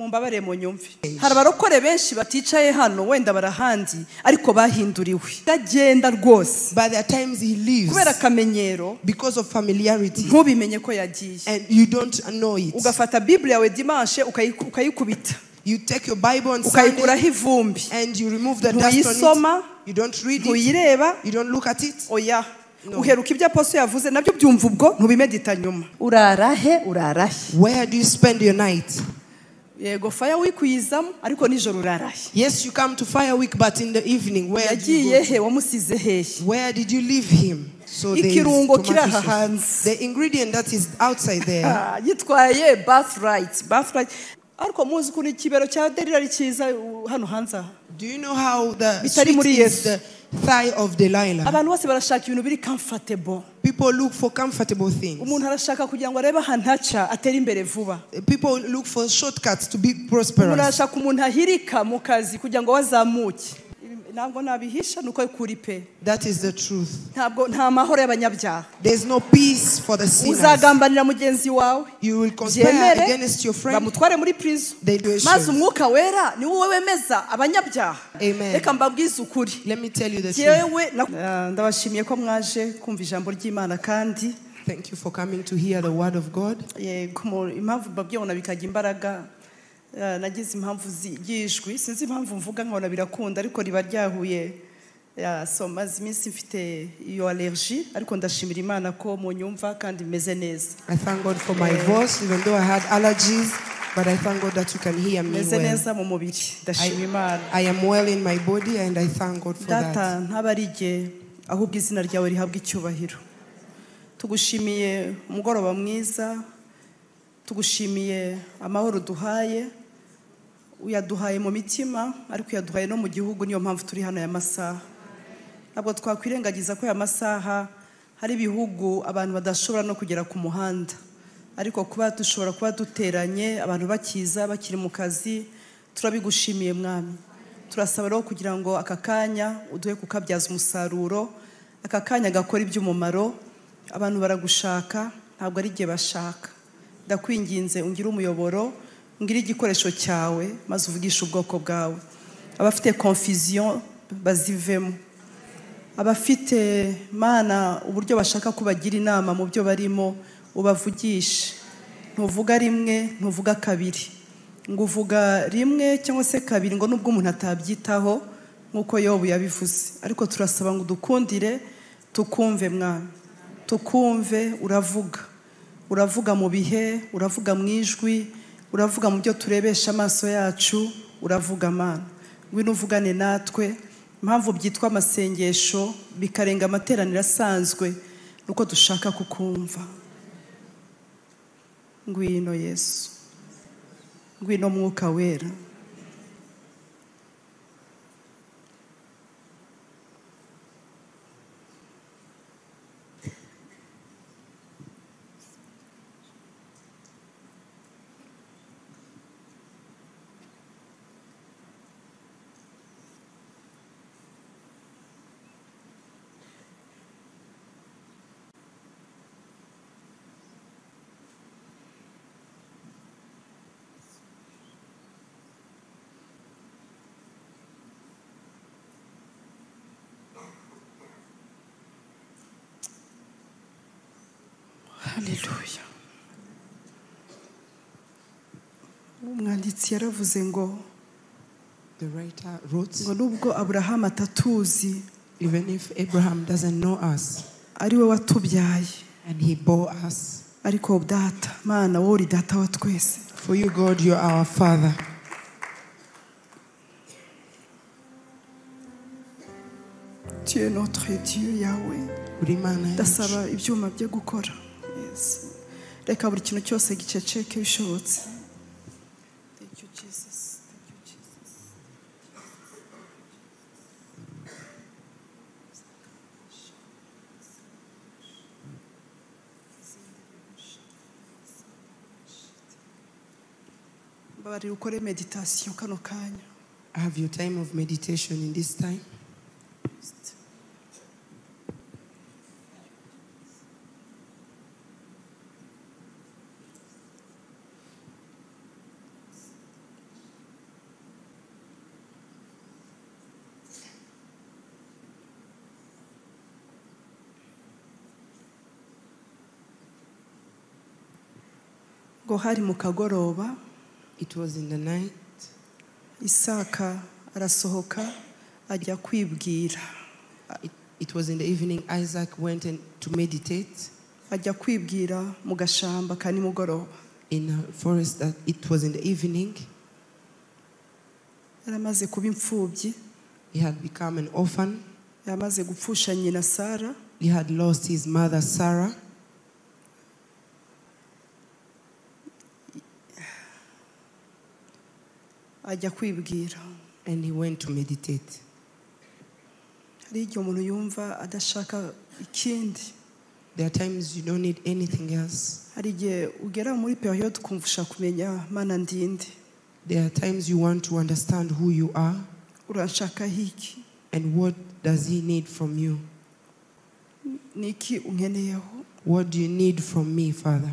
Mumbabare munyumve. Hari abarokore benshi baticaye hano wenda barahandi ariko bahinduriwe. Ndagenda rwose. But there are times he leaves. Kubera akamenyero. Because of familiarity. Ntubimenye ko yagiye. And you don't know it. Ugafata Bible yawe dimanche ukayikubita. You take your Bible on Sunday and you remove the dust on it. You don't read it. You don't look at it. Oya. No. Uheruka ibyo apostle yavuze nabyo byumva ubwo ntubimedita nyuma. Urarahe urarahe. Where do you spend your night? Yego Fire Week uyizamo ariko nijoro urarahe. Yes, you come to Fire Week, but in the evening where do you Yagiye he wamusize hehe? Where did you leave him? So there is Ikirungo tomato kiri aha sauce. hanze. The ingredient that is outside there. Yitwaye birthright, birthright. Ariko muzi ukuntu ikibero cya Delila ari cyiza hano hanze aha. Do you know how the Bitari sweet muri is Yesu. the thigh of Delilah? Abantu bose barashaka ibintu biri comfortable. People look for comfortable things. Umuntu arashaka kugira ngo arebe ahantu haca atere imbere vuba. People look for shortcuts to be prosperous. Umuntu arashaka umuntu ahirika mu kazi kugira ngo azamuke. Ntabwo nabihisha nuko kuri pe. That is the truth. Ntabwo nta mahoro y'abanyabyaha. There is no peace for the sinners. Uzagambanira mugenzi wawe. You will conspire Byemere, against your friend. bamutware muri prison. They do it. Maze umwuka wera ni wowe wemeza abanyabyaha. Amen. Reka mbabwize ukuri. Let me tell you the truth. Jewe ndabashimiye ko mwaje kumva ijambo ry'Imana kandi Thank you for coming to hear the word of God. Yego, impamvu mbabwiye bikajya imbaraga. Nagize impamvu z'ijwi, sinzi impamvu mvuga nkabona birakunda ariko riba ryahuye. So maze iminsi mfite iyo allergie ariko ndashimira Imana ko munyumva kandi meze neza. I thank God for my voice even though I had allergies, but I thank God that you can hear me Meze well. neza mu mubiri, ndashima Imana. I am well in my body and I thank God for Data, that. ntabarige ahubwo izina ryawe rihabwa icyubahiro. Tugushimiye umugoroba mwiza, tugushimiye amahoro duhaye. Uyaduhaye mu mitima ariko uyaduhaye no mu gihugu, niyo mpamvu turi hano aya masaha. Ntabwo twakwirengagiza ko aya masaha hari ibihugu abantu badashobora no kugera ku muhanda, ariko kuba dushobora kuba duteranye abantu bakiza bakiri mu kazi, turabigushimiye Mwami. Turasaba rero kugira ngo aka kanya uduhe kukabyaza umusaruro, aka kanya gakora iby'umumaro. Abantu baragushaka ntabwo ari igihe bashaka. Ndakwinginze ungire umuyoboro, ngira igikoresho cyawe maze uvugishe ubwoko bwawe. Abafite confusion bazivemo, abafite Mana uburyo bashaka kubagira inama mu byo barimo ubavugishe. Ntuvuga rimwe, ntuvuga kabiri, ngo uvuga rimwe cyangwa se kabiri ngo nubwo umuntu atabyitaho nkuko Yobu yabivuze. Ariko turasaba ngo dukundire tukumve Mwami, tukumve. Uravuga, uravuga mu bihe, uravuga mu ijwi, uravuga mu byo turebesha amaso yacu, uravuga Mana. Ngwino uvugane natwe. Impamvu byitwa amasengesho bikarenga amateraniro asanzwe nuko dushaka kukumva. Ngwino Yesu, ngwino Mwuka Wera. Haleluya. Umwanditsi yaravuze ngo, The writer wrote, ngo nubwo Abraham atatuzi, even if Abraham doesn't know us, ari we watubyaye, and he bore us, ariko data Mana wowe uri data wa twese. For you God, you are our Father. Tu es notre Dieu Yahweh. Uri Imana yacu. Ndasaba ibyuma byo gukora. Yes. Reka buri kintu cyose giceceke bishobotse. Thank you Jesus. Thank you Jesus. Mbabarira ukore meditation kano kanya. Have your time of meditation in this time. Ngo hari mu kagoroba. It was in the night. Isaka arasohoka ajya kwibwira. It was in the evening. Isaac went and to meditate. Ajya kwibwira mu gashamba ka nimugoroba. In a forest that it was in the evening. Yaramaze kuba imfubyi. He had become an orphan. Yamaze gupfusha nyina Sara. He had lost his mother Sarah. Ajya kwibwira. And he went to meditate. Hari igihe umuntu yumva adashaka ikindi. There are times you don't need anything else. Hari igihe ugera muri period ukumva ushaka kumenya Mana ndinde. There are times you want to understand who you are. Urashaka iki? And what does he need from you? Niki unkeneyeho? What do you need from me, Father?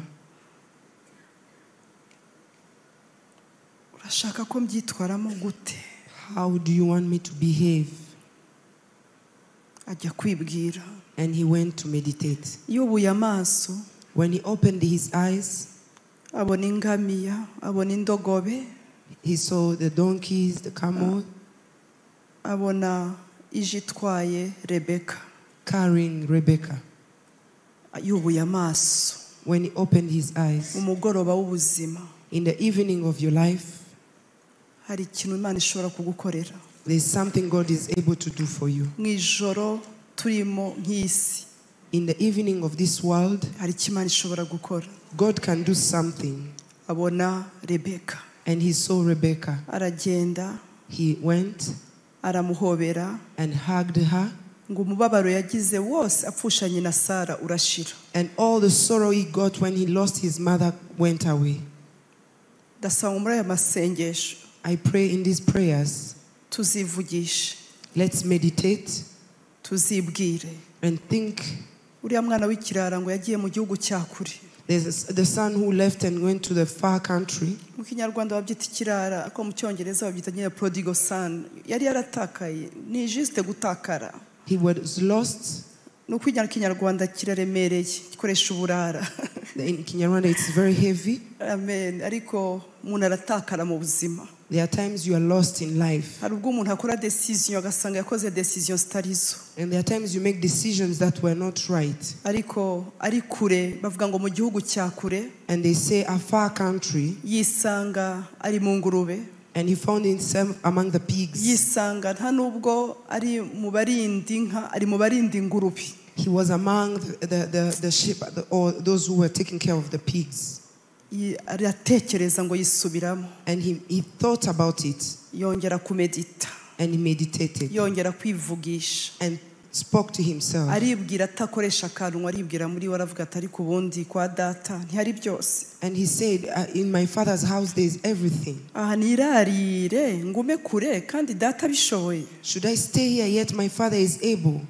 Urashaka ko mbyitwaramo gute? How do you want me to behave? Ajya kwibwira. And he went to meditate. Yubuye amaso. When he opened his eyes, abona ingamiya, abona indogobe. He saw the donkeys, the camel. Abona ije itwaye Rebecca. Carrying Rebecca. Yubuye amaso. When he opened his eyes. Umugoroba w'ubuzima. In the evening of your life, hari ikintu Imana ishobora kugukorera. There's something God is able to do for you. Mu ijoro turimo nk'isi. In the evening of this world, hari icyo Imana ishobora gukora. God can do something. Abona Rebecca. And he saw Rebecca. Aragenda. He went. Aramuhobera. And hugged her. Ngo umubabaro yagize wose apfusha nyina Sara urashira. And all the sorrow he got when he lost his mother went away. Ndasaba muri aya masengesho. I pray in these prayers. Tuzivugishe. Let's meditate. Tuzibwire. And think. Uriya mwana w'ikirara ngo yagiye mu gihugu cya kure. There's the son who left and went to the far country. Mu Kinyarwanda babyita ikirara, ariko mu Cyongereza babyita nyine prodigal son. Yari yaratakaye, ni juste gutakara. He was lost. Nuko Ikinyarwanda kiraremereye, gikoresha uburara. In Kinyarwanda it's very heavy. Amen. Ariko umuntu aratakara mu buzima. There are times you are lost in life. Hari ubwo umuntu akora decision agasanga yakoze decision zitarizo. And there are times you make decisions that were not right. Ariko ari kure, bavuga ngo mu gihugu cya kure. And they say a far country. Yisanga ari mu ngurube. And he found himself among the pigs. Yisanga nta nubwo ari mu barinda inka, ari mu barinda ingurube. He was among the sheep or those who were taking care of the pigs. Aratekereza ngo yisubiramo. And he thought about it. Yongera kumedita. And he meditated. Yongera kwivugisha. And spoke to himself. Aribwira atakoresha akanwa, aribwira muri we aravuga ati ariko ubundi kwa data ntihari byose. And he said, in my father's house there is everything. Aha nirarire ngume kure kandi data abishoboye. Should I stay here yet my father is able?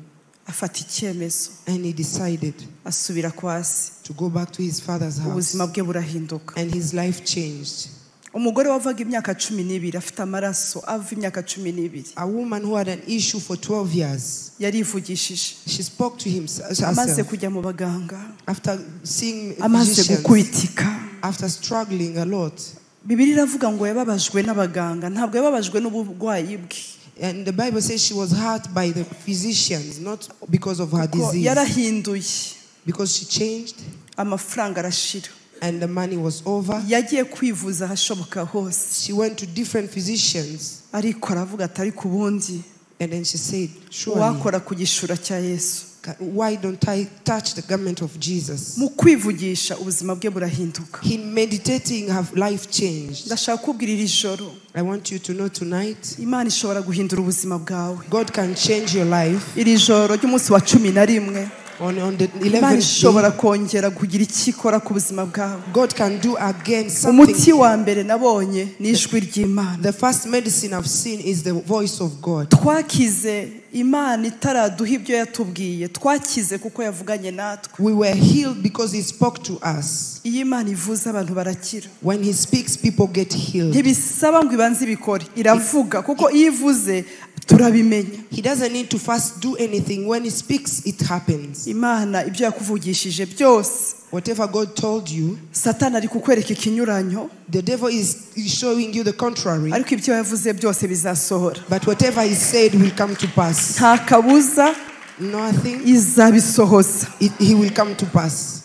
Afata icyemezo. And he decided asubira kwa se. to go back to his father's house. Ubuzima bwe burahinduka. And his life changed. Umugore wavaga imyaka 12 afite amaraso ava imyaka 12. A woman who had an issue for 12 years. Yarivugishije. She spoke to herself. Amaze kujya mu baganga. After seeing amaze physicians, gukubitika. After struggling a lot. Bibiliya iravuga ngo yababajwe n'abaganga, ntabwo yababajwe n'uburwayi bwe. And the Bible says she was hurt by the physicians, not because of her disease. Yarahinduye. Because she changed. Amafaranga arashira. And the money was over. Yagiye kwivuza ahashoboka hose. She went to different physicians. Ariko aravuga ati ariko ubundi. And then she said, surely, uwakora ku gishura cya Yesu. Why don't I touch the garment of Jesus? Mu kwivugisha ubuzima bwe burahinduka. In meditating, her life changed. Ndashaka kubwira iri joro. I want you to know tonight. Imana ishobora guhindura ubuzima bwawe. God can change your life. Iri joro ry'umunsi wa 11. On the 11th Imana ishobora day, kongera kugira icyo ikora ku buzima bwawe. God can do again something. Umuti wa mbere nabonye ni ijwi ry'Imana. The first medicine I've seen is the voice of God. Twakize Imana itaraduha ibyo yatubwiye, twakize kuko yavuganye natwe. We were healed because he spoke to us. Iyo Imana ivuze abantu barakira. When he speaks, people get healed. Ntibisaba ngo ibanze ibikore, iravuga kuko iyo ivuze turabimenya. He doesn't need to first do anything. When he speaks, it happens. Imana ibyo yakuvugishije byose. Whatever God told you, Satani ari kukwereka ikinyuranyo. The devil is showing you the contrary. Ariko ibyo yavuze byose bizasohora. But whatever he said will come to pass. Nta kabuza. Nothing. Izabisohoza. He will come to pass.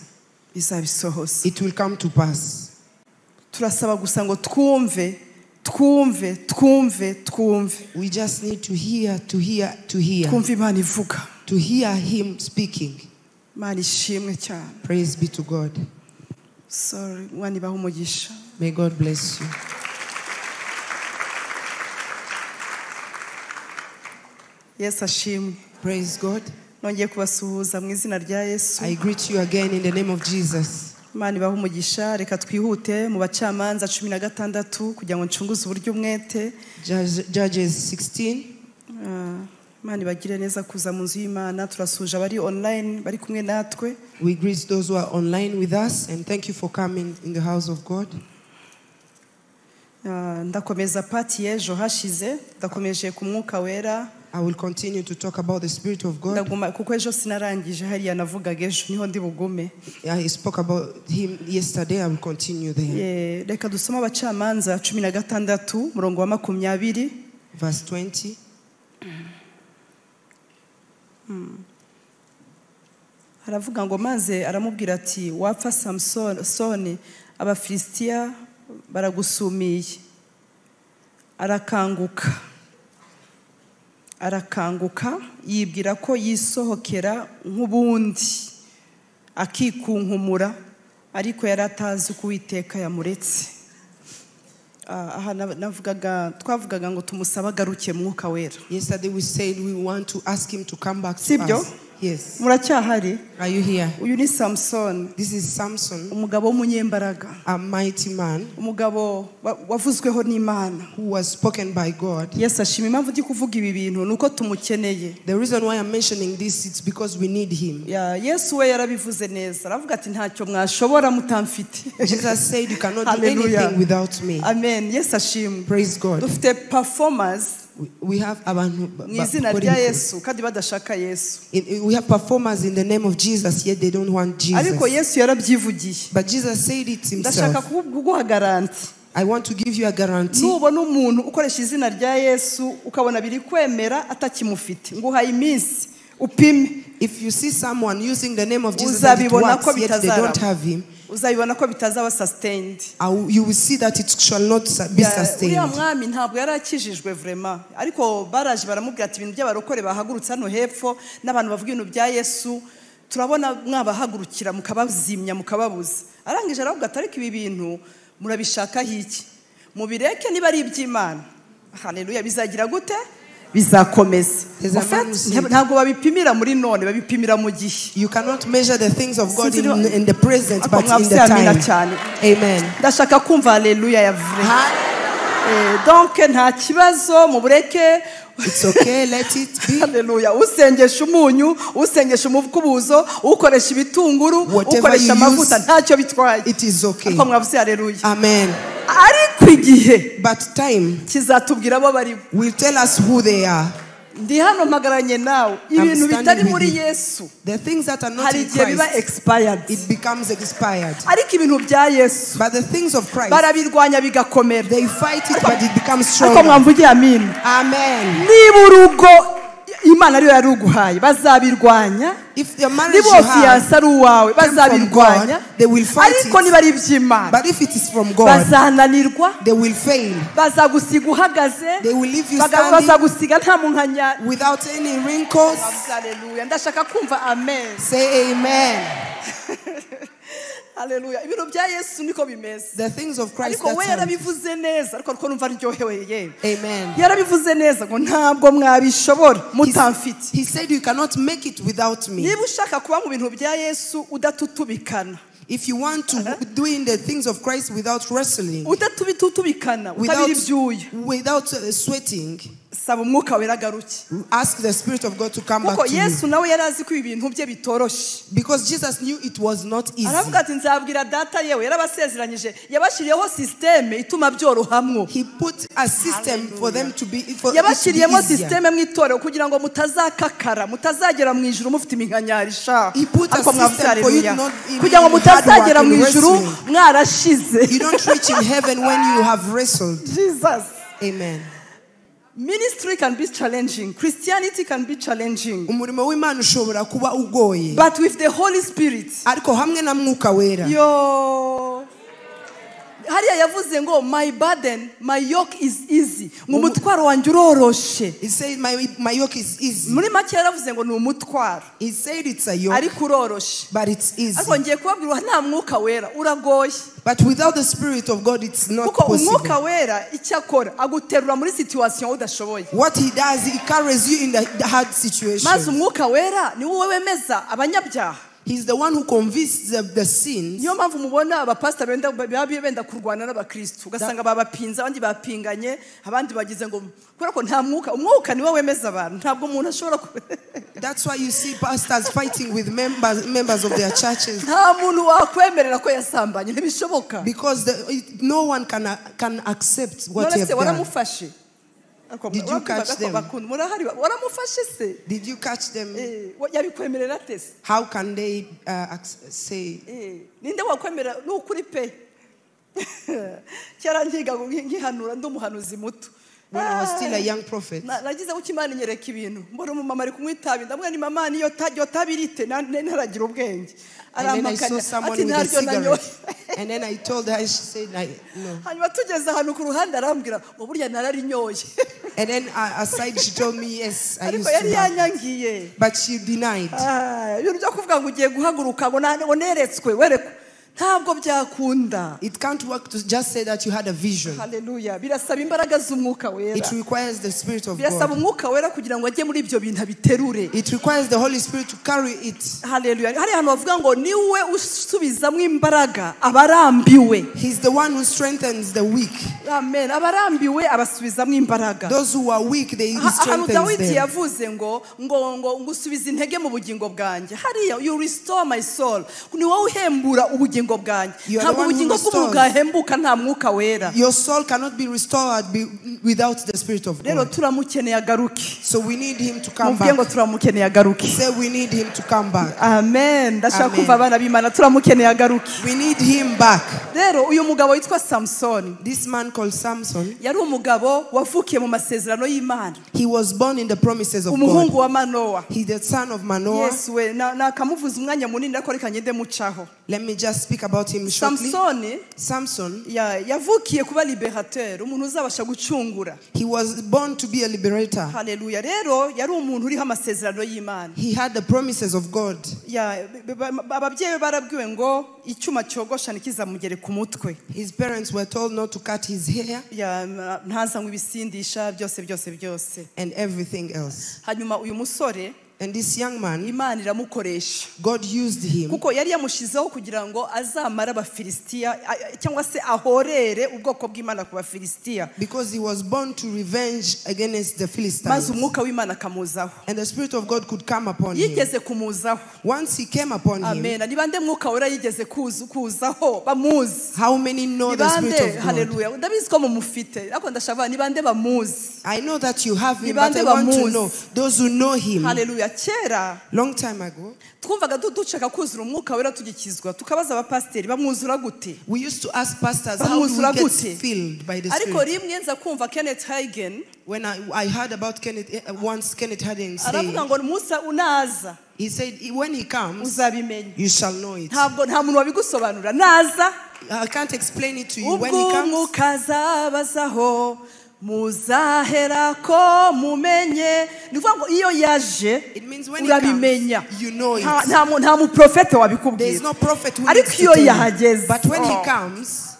Izabisohoza. It will come to pass. Turasaba gusa ngo twumve, twumve, twumve, twumve. We just need to hear, to hear, to hear. Twumve Imana ivuga. To hear him speaking. Imana ishimwe cyane. Praise be to God. Sorry, Imana ibahe umugisha. May God bless you. Yesu ashimwe. Praise God. Nongeye kubasuhuza mu izina rya Yesu. I greet you again in the name of Jesus. Imana ibahe umugisha. Reka twihute mu bacamanza 16 kugira ngo ncunguze uburyo umwete. Judges 16. Imana ibagire neza kuza mu nzu y'Imana. Turasuje abari online bari kumwe natwe. We greet those who are online with us and thank you for coming in the house of God. Ndakomeza party y'ejo hashize, ndakomeje ku mwuka wera. I will continue to talk about the Spirit of God. Ndaguma kuko ejo sinarangije hariya navugaga ejo niho ndi bugume. I spoke about him yesterday. I will continue there. Reka dusome abacamanza 16 murongo wa 20. Verse 20. Haravuga ngo maze aramubwira ati wapfa Samsoni, Abafilisitiya baragusumiye. Arakanguka yibwira ko yisohokera nk'ubundi akikunkumura, ariko yari atazi uko Uwiteka yamuretse. Aha navugaga, twavugaga ngo tumusaba agaruke mwuka wera. Yesterday we said we want to ask him to come back to us. Yes. Muracyahari? Are you here? Uyu ni Samson. This is Samson. Umugabo w'umunyembaraga. A mighty man. Umugabo wavuzweho n'Imana. Who was spoken by God. Yes, ashima. Impamvu ndi kuvuga ibi bintu nuko tumukeneye. The reason why I'm mentioning this, it's because we need him. Yeah, Yesu we yarabivuze neza. Aravuga ati ntacyo mwashobora mutamfite. Jesus said you cannot do anything without me. Amen. Yes, ashimwe. Praise God. Dufite performers. We have abantu mu izina rya Yesu kandi badashaka Yesu. We have performers in the name of Jesus, yet they don't want Jesus. Ariko Yesu yarabyivugiye. But Jesus said it himself. Ndashaka kuguha garanti. I want to give you a guarantee. Nubona umuntu ukoresha izina rya Yesu ukabona biri kwemera atakimufite, nguhaye iminsi upime. If you see someone using the name of Jesus and it works, yet they don't have him, uzabibona ko bitazaba sustained. You will see that it shall not be sustained. Uriya mwami ntabwo yarakijijwe vraiment, ariko baraje baramubwira ati ibintu by'abarokore bahagurutse hano hepfo n'abantu bavuga ibintu bya Yesu, turabona mwabahagurukira mukabazimya mukababuza. Arangije aravuga ati ariko ibi bintu murabishaka hiki? Mubireke niba ari iby'Imana. Haleluya, bizagira gute? Bizakomeza. Ntabwo babipimira muri none, babipimira mu gihe. You cannot measure the things of God in the present, but in the time. Amen. Ndashaka kumva haleluya ya vrai. Donc nta kibazo mubureke. It's okay, let it be. Haleluya. Usengesha umunyu, usengesha umukubuzo, ukoresha ibitunguru, ukoresha amavuta, ntacyo bitwaye. It is okay. Ariko mwavuze haleluya. Amen. Ariko igihe, but time kizatubwira abo bari, will tell us who they are. Ndi hano mpagaranye nawe, ibintu bitari muri Yesu, the things that are not in Christ, biba expired. It becomes expired. Ariko ibintu bya Yesu, but the things of Christ, barabirwanya bigakomera. They fight it, but it becomes stronger. Ariko mwamvugiye amen. Amen. Niba urugo Imana ariyo yaruguhaye, bazabirwanya. If the marriage you have ari uwawe, bazabirwanya. They will fight it. Ariko niba ari iby'Imana, but if it is from God, bazananirwa. They will fail. Bazagusiga uhagaze. They will leave you standing. Bazagusiga nta munkanya. Without any wrinkles. Haleluya. Ndashaka kumva amen. Say amen. Haleluya. Ibintu bya Yesu niko bimeze. The things of Christ. Ariko we yarabivuze neza, ariko ko numva ryohewe ye. Amen. Yarabivuze neza ngo ntabwo mwabishobora mutamfite. He said you cannot make it without me. Niba ushaka kuba mu bintu bya Yesu udatutubikana. If you want to do in the things of Christ without wrestling, udatubitutubikana, utabira ibyuya, without sweating, Saba umwuka wera agaruke. Ask the Spirit of God to come back Kuko to you. Yesu nawe yari azi ko ibintu bye bitoroshye. Because Jesus knew it was not easy. Aravuga ati nzabwira data yewe yarabasezeranyije yabashiriyeho system ituma byorohamwo. He put a system for them to be for it to be Yabashiriyemo easier. system mu itorero kugira ngo mutazakakara mutazagera mu ijuru mufite iminkanyari sha. He put a Ariko mwavuze system for you haleluya. not in Kugira ngo hard work mutazagera and mu ijuru wrestling. mwarashize. You don't reach in heaven when you have wrestled. Jesus. Amen. Ministry can be challenging. Christianity can be challenging. Umurimo w'Imana ushobora kuba ugoye. But with the Holy Spirit. Ariko hamwe na Mwuka Wera. Yo. Hariya yavuze ngo my burden, my yoke is easy. Ngo umutwaro wanjye uroroshe. He said my yoke is easy. Muri make yaravuze ngo ni umutwaro. He said it's a yoke. Ariko uroroshe. But it's easy. Ariko ngiye kubabwira nta Mwuka Wera uragoye. But without the Spirit of God it's not Kuko possible. Umwuka Wera icyo akora aguterura muri situation udashoboye. What he does, he carries you in the hard situation. Maze Umwuka Wera ni wowe wemeza abanyabyaha. He's the one who convicts the sins. Niyo mpamvu mubona abapastor benda kurwana n'abakristo ugasanga babapinza abandi bapinganye abandi bagize ngo kubera ko nta mwuka umwuka niwe wemeza abantu ntabwo umuntu ashobora. That's why you see pastors fighting with members of their churches. Nta muntu wakwemerera ko yasambanye ntibishoboka. Because no one can accept what he have done. Waramufashe. Did you catch them? Did you catch them? How can they say? When I was still a young prophet, and then I saw someone with a cigarette, and then I told her, she said, no. And then aside, she told me, yes, I used to have it. But she denied. Ntabwo byakunda. It can't work to just say that you had a vision. Hallelujah. Birasaba imbaraga z'umwuka wera. It requires the Spirit of Birasaba God. umwuka wera kugira ngo ajye muri ibyo bintu abiterure. It requires the Holy Spirit to carry it. Hallelujah. Hari ahantu bavuga ngo niwe usubizamo imbaraga abarambiwe. He's the one who strengthens the weak. Amen. Abarambiwe abasubizamo imbaraga. Those who are weak, they he strengthens Dawidi them. yavuze ngo ngo ngo ngusubiza intege mu bugingo bwanjye. Hariya you restore my soul. Ni wowe uhembura ubugingo bwanjye. Ntabwo ubugingo bw'umuntu bwahembuka nta mwuka wera. Your soul cannot be restored without the Spirit of God. Rero turamukeneye agaruke. So we need him to come Muvuge ngo back. turamukeneye agaruke. Say we need him to come back. Amen. Ndashaka kumva abana b'Imana turamukeneye agaruke. We need him back. Rero uyu mugabo witwa Samson. This man called Samson. Yari umugabo wavukiye mu masezerano y'Imana. He was born in the promises of God. Umuhungu wa Manoah. He's the son of Manoah. Yes, we nakamuvuza umwanya munini ariko reka ngende mucaho. Let me just speak about him shortly. Samson yavukiye kuba liberateur, umuntu uzabasha gucungura. He was born to be a liberator. Hallelujah. Rero yari umuntu uriho amasezerano y'Imana. He had the promises of God. Ababyeyi barabwiwe ngo icyuma cyogosha ntikizamugere ku mutwe. His parents were told not to cut his hair. Ntazanywe ibisindisha byose byose byose. And everything else. Hanyuma uyu musore And this young man, Imana iramukoresha. God used him. Kuko yari yamushizeho kugira ngo azamara abafilisitiya cyangwa se ahorere ubwoko bw'Imana ku bafilisitiya. Because he was born to revenge against the Philistines. Maze umwuka w'Imana akamuzaho. And the Spirit of God could come upon him. Yigeze kumuzaho. Once he came upon him. Amen. Ni bande mwuka wera yigeze kuzaho bamuzi. How many know the Spirit of God? Hallelujah. Ndabizi ko mumufite. Ariko ndashaka ni bande bamuzi. I know that you have him, but I want to know those who know him. Hallelujah. Kera long time ago, twumvaga dushaka kuzura umwuka wera tugikizwa tukabaza abapasiteri bamwuzura gute. We used to ask pastors how do we get filled by the Spirit. Ariko rimwe nza kumva Kenneth Hagin. When I heard about Kenneth Hagin say, aravuga ngo Musa unaza. He said when he comes, uzabimenya. You shall know it. Ntabwo nta muntu wabigusobanura naza. I can't explain it to you when he comes. Ubwo azabazaho muzahera ko mumenye. Ni ukuvuga ngo iyo yaje urabimenya. You know it. Nta muprofete wabikubwira. There is no prophet who ariko needs to iyo tell you. yahageze. But when he comes,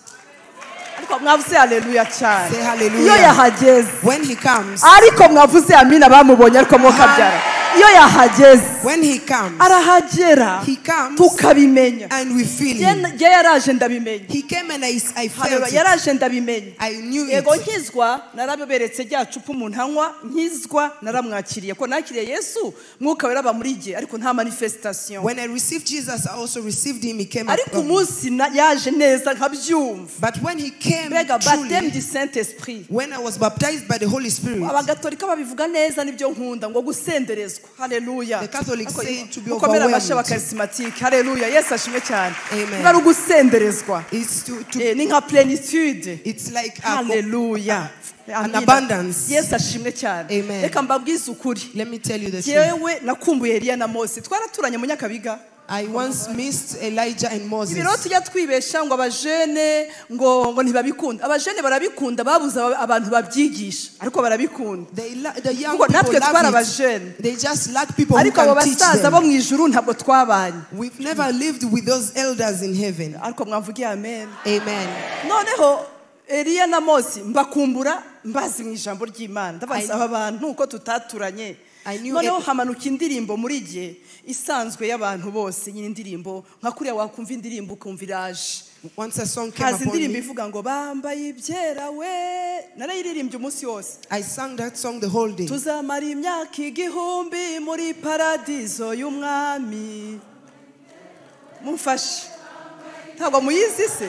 ariko mwavuze haleluya cyane. Say hallelujah. Iyo yahageze. When he comes. Ariko mwavuze amina bamubonye ariko mwokabyara. Iyo yahageze. When he comes, arahagera, he comes tukabimenya. And we feel him. Jye yaraje ndabimenya. He came and I felt it. Yaraje ndabimenya. I knew it. Yego nkizwa narabiberetse rya cupa umuntu anywa, nkizwa naramwakiriye ko nakiriye Yesu mwuka wera aba muri jye, ariko nta manifestation. When I received Jesus, I also received him. He came Ariko up. umunsi yaje neza nkabyumva. But when he came Mbega baptême truly, du Saint-Esprit. when I was baptized by the Holy Spirit, Abagatolika babivuga neza nibyo nkunda ngo gusenderezwa. Haleluya. The Catholics say to be Mukomere amashyi overwhelmed. Abacharismatique. Haleluya. Yesu ashimwe cyane. Amen. Niba ari ugusenderezwa. It's to Ni nka plenitude. It's like a Haleluya. an abundance. Yesu ashimwe cyane. Amen. Reka mbabwize ukuri. Let me tell you the truth. Jewe nakumbuye Eliya na Mose. Twaraturanye mu Nyakabiga. I once missed Elijah and Moses. Ibiro tujya twibesha ngo abajene ngo ntibabikunda. Abajene barabikunda, babuze abantu babyigisha, ariko barabikunda. The young Kuko people natwe love twari it. abajene. They just lack people who Ariko abo can teach basaza bo them. mu ijuru ntabwo twabanye. We've never lived with those elders in heaven. Ariko mwamvugiye amen. Amen. Noneho Eliya na Mose mbakumbura mbazi mu ijambo ry'Imana. Ndabasaba abantu uko tutaturanye. Noneho hamanuka indirimbo muri gihe isanzwe y'abantu bose, nyine indirimbo nka kuriya wakumva indirimbo ukumva iraje. Once a song came Haza upon indirimbo me, ivuga ngo bambaye ibyera we, narayiririmbye umunsi wose. I sang that song the whole day. Tuzamara imyaka 1000 muri paradizo y'umwami. Mumfashe. Ntabwo muyizi se?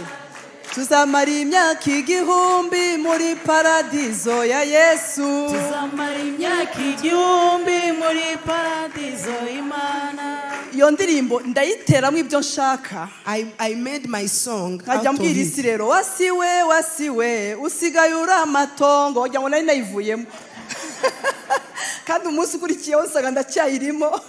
Tuzamara imyaka 1000 muri paradizo ya Yesu. Tuzamara imyaka 1000 muri paradizo y'Imana. Iyo ndirimbo ndayiteramo ibyo nshaka. I made my song out Nkajya of mbwira isi it. rero, wasiwe wasiwe usigaye uri amatongo, wagira ngo nari nayivuyemo. Kandi umunsi ukurikiyeho nsanga ndacyayirimo.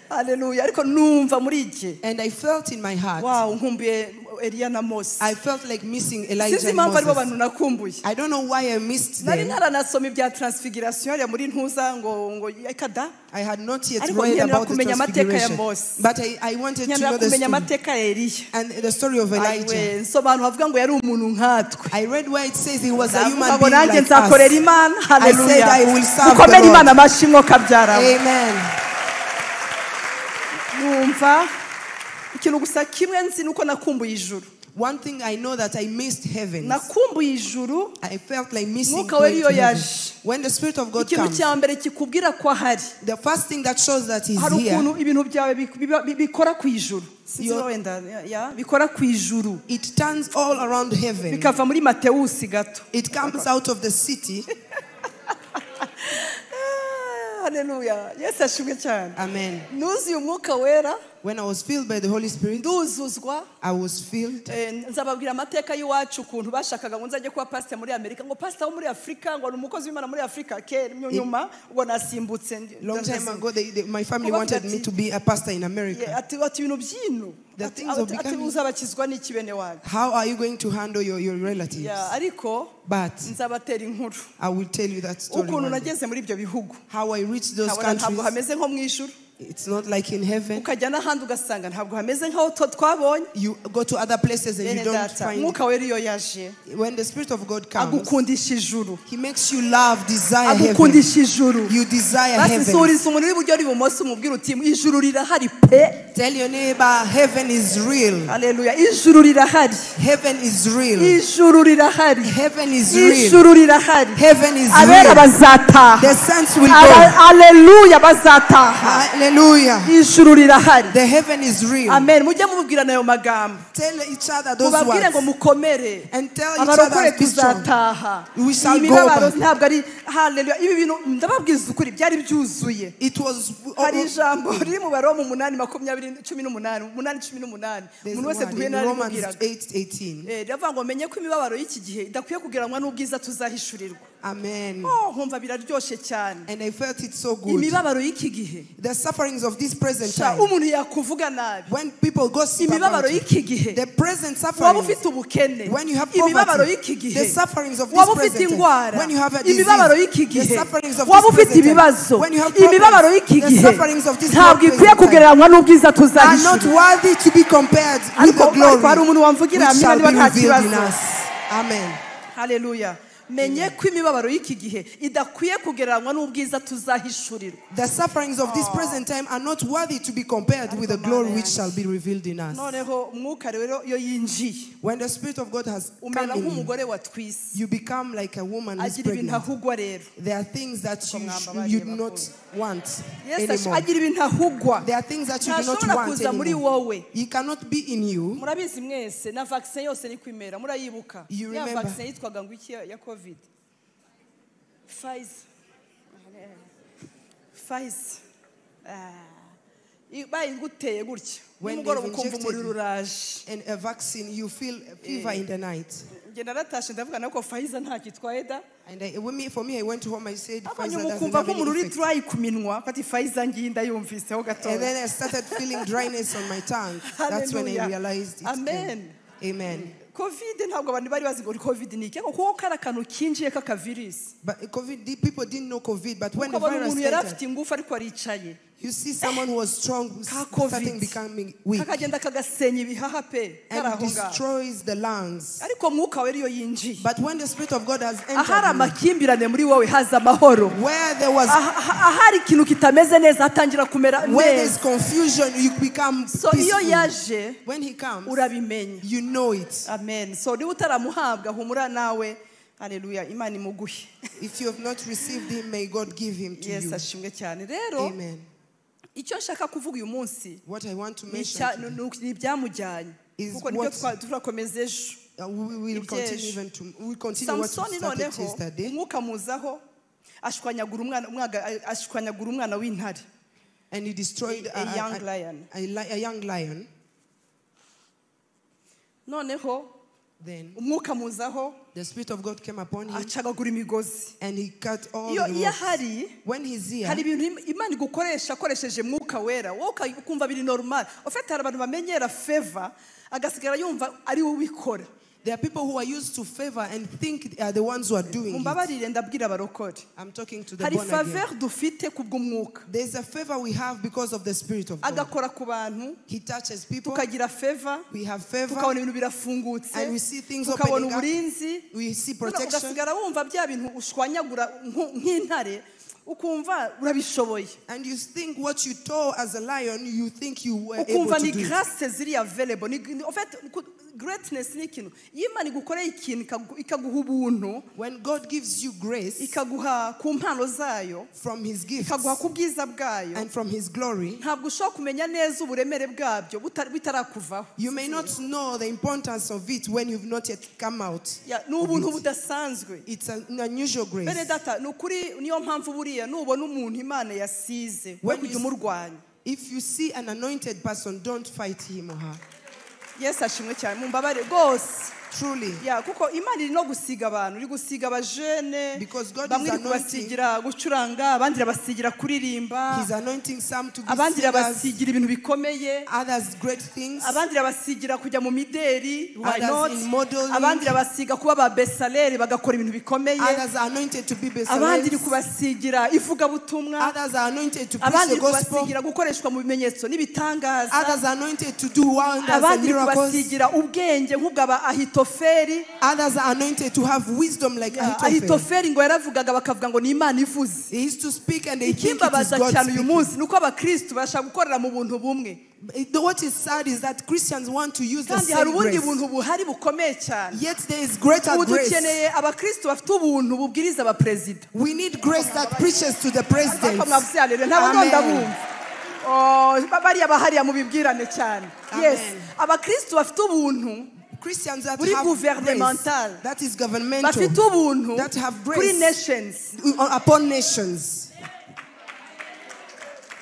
Hallelujah. Ariko numva muri iki. And I felt in my heart. Wow, nkumbuye Eliya na Mose. I felt like missing Elijah Sinzi and impamvu aribo Moses. bantu nakumbuye. I don't know why I missed Nari them. ntaranasoma ibya transfiguration ya muri ntuza ngo ekada. I had not yet Ariko read nkenera about the kumenya amateka ya transfiguration. Mose. But I wanted to Nkenera know the kumenya story. amateka ya Eliya. And the story of Elijah. Ayiwe, nsoma ahantu havuga ngo yari umuntu nkatwe. I read where it says he was a human Ndavuga ngo being nanjye like nzakorera us. Imana. I said Hallelujah. I will serve the Mukomere Lord. Imana amashyi mwokabyara. Amen. Numva ikintu gusa kimwe nzi nuko nakumbuye ijuru. One thing I know that I missed heaven. Nakumbuye ijuru. I felt like missing Mwuka wera going iyo to heaven. yaje. When the Spirit of God Ikintu comes, cya mbere kikubwira ko ahari. the first thing that shows that he's Hari here, ukuntu ibintu byawe bikora ku ijuru. Sinzi wenda, ya, bikora ku ijuru. It turns all around heaven. Bikava muri Matewusi gato. It comes out of the city. Hallelujah. Yesu ashimwe cyane. Amen. Nuzuye umwuka wera. When I was filled by the Holy Spirit, nduzuzwa. I was filled. Nzababwira amateka y'iwacu ukuntu bashakaga ngo nzajye kuba pastor muri Amerika, ngo pastor wo muri Afrika, ngo ni umukozi w'Imana muri Afrika, ke nyuma ngo nasimbutse. Long time ago, my family Kuba wanted me ati to be a pastor in America. Yeah, ati ibintu byino. The Ati, things of ati becoming uzabakizwa n'iki bene wanyu? How are you going to handle your relatives? Yeah, ariko But nzabatera inkuru. I will tell you that story Ukuntu one day. nageze muri ibyo bihugu. How I reached those Nkabona ntabwo countries. hameze nko mu ijuru. It's not like in heaven. Ukajya n'ahandi ugasanga ntabwo hameze nk'aho twabonye. You go to other places and you Bene don't data, find Mwuka wera iyo yaje, When the Spirit of God comes, agukundisha ijuru. He makes you love, desire heaven. Agukundisha ijuru. You desire Basi heaven. suriza umuntu w'iburyo n'ibumoso umubwire uti ijuru rirahari pe. Tell your neighbor, heaven is real. Hallelujah. Ijuru rirahari. Heaven is real. Ijuru rirahari. Heaven is real. Ijuru rirahari. Heaven is Abera real. bazataha. The saints will go. Hallelujah, bazataha. Hallelujah. Ijuru rirahari. The heaven is real. Amen. Mujye mubwirana ayo magambo. Tell each other those Mubabwire ngo words. mukomere. And tell each other Abarokore be strong. tuzataha. We shall Iyi go mibabaro back. ntabwo ari hallelujah. Ibi bintu ndababwiza ukuri byari byuzuye. It was Hari ijambo riri mu Baroma umunani makumyabiri cumi n'umunani, umunani cumi n'umunani. There's Umuntu wese one duhuye in nawe Romans arimubwiraga. 8:18. Riravuga ngo menye ko imibabaro y'iki gihe idakwiye kugeranwa n'ubwiza tuzahishurirwa. Amen. Oh, nkumva biraryoshe cyane. And I felt it so good. Imibabaro y'iki gihe. The sufferings of this present Sha, time. umuntu yakuvuga nabi. When people gossip Imibabaro about you, y'iki gihe. the present Waba sufferings. ufite ubukene. When you have Imibabaro poverty, y'iki gihe. the sufferings of this Waba ufite present time. indwara. When you have a disease, Imibabaro y'iki the gihe. sufferings of Waba this ufite present time. ibibazo. When you have Imibabaro problems, y'iki the gihe. sufferings of this Ntabwo ikwiye present time kugereranywa n'ubwiza are not tuzahishurirwa. worthy to be compared with the Ariko glory hari umuntu wamvugira which amina shall niba be nta revealed in kibazo. us. Amen. Hallelujah. Menye ko imibabaro y'iki gihe idakwiye kugereranywa n'ubwiza tuzahishurirwa. The sufferings of this present time are not worthy to be compared with the glory which shall be revealed in us. Noneho umwuka rero iyo yinjiye, When the Spirit of God has umera come in you, nk'umugore watwise. you become like a woman who is Agira ibintu pregnant. ahugwa rero. There are things that you do not want Yesu anymore. agira ibintu ahugwa. There are things that you do not Ntashobora want kuza muri anymore. wowe. He cannot be in you. Murabizi mwese na vaccine yose ni kwimera murayibuka. You Ya remember. vaccine yitwaga ngo iki ya COVID? Pfizer. Pfizer. Bayiguteye gutya. When Nimugoroba they've ukumva injected umuriro uraje. And a vaccine, you feel fever in the night. Njye naratashe ndavuga nako Pfizer nta kitwaye da. And for me, I went home, I said, Ariko Pfizer nyuma doesn't ukumva have ko any umuriro uri effect. dry ku minwa, fati Pfizer ngiyi ndayumviseho gatoya. And then I started feeling dryness on my tongue. That's when I Hallelujah. realized it Amen. came. Amen. COVID ntabwo abantu bari bazi ngo COVID ni iki, kuko kari akantu kinjiye k'akavirus. But COVID, the people didn't know COVID, but when the Ukabona virus umuntu yari entered, afite ingufu ariko aricaye. you see someone who was strong Ka COVID. starting becoming weak Kakagenda kagasenya ibihaha pe, kari and aho ngaho. destroys the lungs. Ariko mwuka wera iyo yinjiye, But when the Spirit of God has ahari entered you, amakimbirane muri wowe haza amahoro. where there was Ahari ikintu kitameze neza hatangira kumera where there's neza. confusion, you become So iyo peaceful. yaje When he comes, urabimenya. you know it. Amen. So niba utaramuhabwa humura nawe. Hallelujah. Imana imuguhe. If you have not received him, may God give him to Yes, you. ashimwe cyane. Rero Amen. icyo nshaka kuvuga uyu munsi What I want to mention ni ibyamujyanye. is Kuko nibyo what turakomeza ejo. We will continue even to we continue what we Samsoni started noneho yesterday. umwuka muzaho ashwanyagura umwana w'intare. And he destroyed a young lion. A young lion. Noneho Then umwuka muzaho the Spirit of God came upon him acagagura imigozi. and he cut all Iyo the iyo ropes. ahari When he's here, hari ibintu Imana igukoresha akoresheje mwuka wera, wowe ukumva biri normal. Ufite hari abantu bamenyera favor agasigara yumva ari we ubikora. There are people who are used to favor and think they are the ones who are doing it. Mumbabarire ndabwira abarokore. I'm talking to the Hari born again. favor dufite kubw'umwuka. There's a favor we have because of the Spirit of God. Agakora ku bantu, He touches people. tukagira favor, We have favor. tukabona ibintu birafungutse, And we see things tukabona opening up. uburinzi. We see protection. Ugasigara wumva bya bintu ushwanyagura nk'intare, ukumva urabishoboye. And you think what you tore as a lion, you think you were able Ukumva to ni do it. grace ziri available. En fait, greatness ni ikintu. Iyo Imana igukoreye ikintu ikaguha ubuntu, When God gives you grace ikaguha ku mpano zayo, from his gifts ikaguha ku bwiza bwayo, and from his glory, ntabwo ushobora kumenya neza uburemere bwabyo bitarakuvaho. you may not know the importance of it when you've not yet come out. Ni ubuntu budasanzwe. It's an unusual grace. Bene data, ni ukuri niyo mpamvu buriya nubona umuntu Imana yasize, we When kujya you umurwanya. If you see an anointed person, don't fight him or her. Yesu ashimwe cyane, mumbabare rwose. Truly. Ya, kuko Imana iri no gusiga abantu, iri gusiga abajene, Because God is bamwe iri anointing. kubasigira gucuranga, abandi irabasigira kuririmba, He's anointing some to be abandi singers, irabasigira ibintu bikomeye, others great things, abandi irabasigira kujya mu mideli, why Others not? in modeling. Abandi irabasiga kuba ba Besaleli bagakora ibintu bikomeye, others are anointed to be abandi iri Besalels, kubasigira ivugabutumwa, others are anointed to preach abandi the iri gospel, kubasigira gukoreshwa mu bimenyetso n'ibitangaza, others are anointed to do wonders and abandi iri miracles, kubasigira ubwenge nk'ubwa Ahitofeli. Others are anointed to have wisdom like Ahithophel. Ahitofeli ngo yaravugaga bakavuga ngo ni Imana ivuze. He used to speak and they think it is Ikimbabaza God cyane uyu speaking. munsi nuko abakristo bashaka gukorera mu buntu bumwe. What is sad is that Christians want to use the Kandi hari same ubundi grace. buntu buhari bukomeye cyane. Yet there is greater Ubu grace. dukeneye abakristo bafite ubuntu bubwiriza abaperezida. We need grace that preaches to the president. Ariko mwavuze haleluya, ntabwo Amen. ndabumva. Oh, bariya bahariya mubibwirane cyane. Yes, Amen. abakristo bafite ubuntu Christians that buri have grace, gouvernemental. that is governmental, bafite ubuntu that have kuri grace nations, upon nations,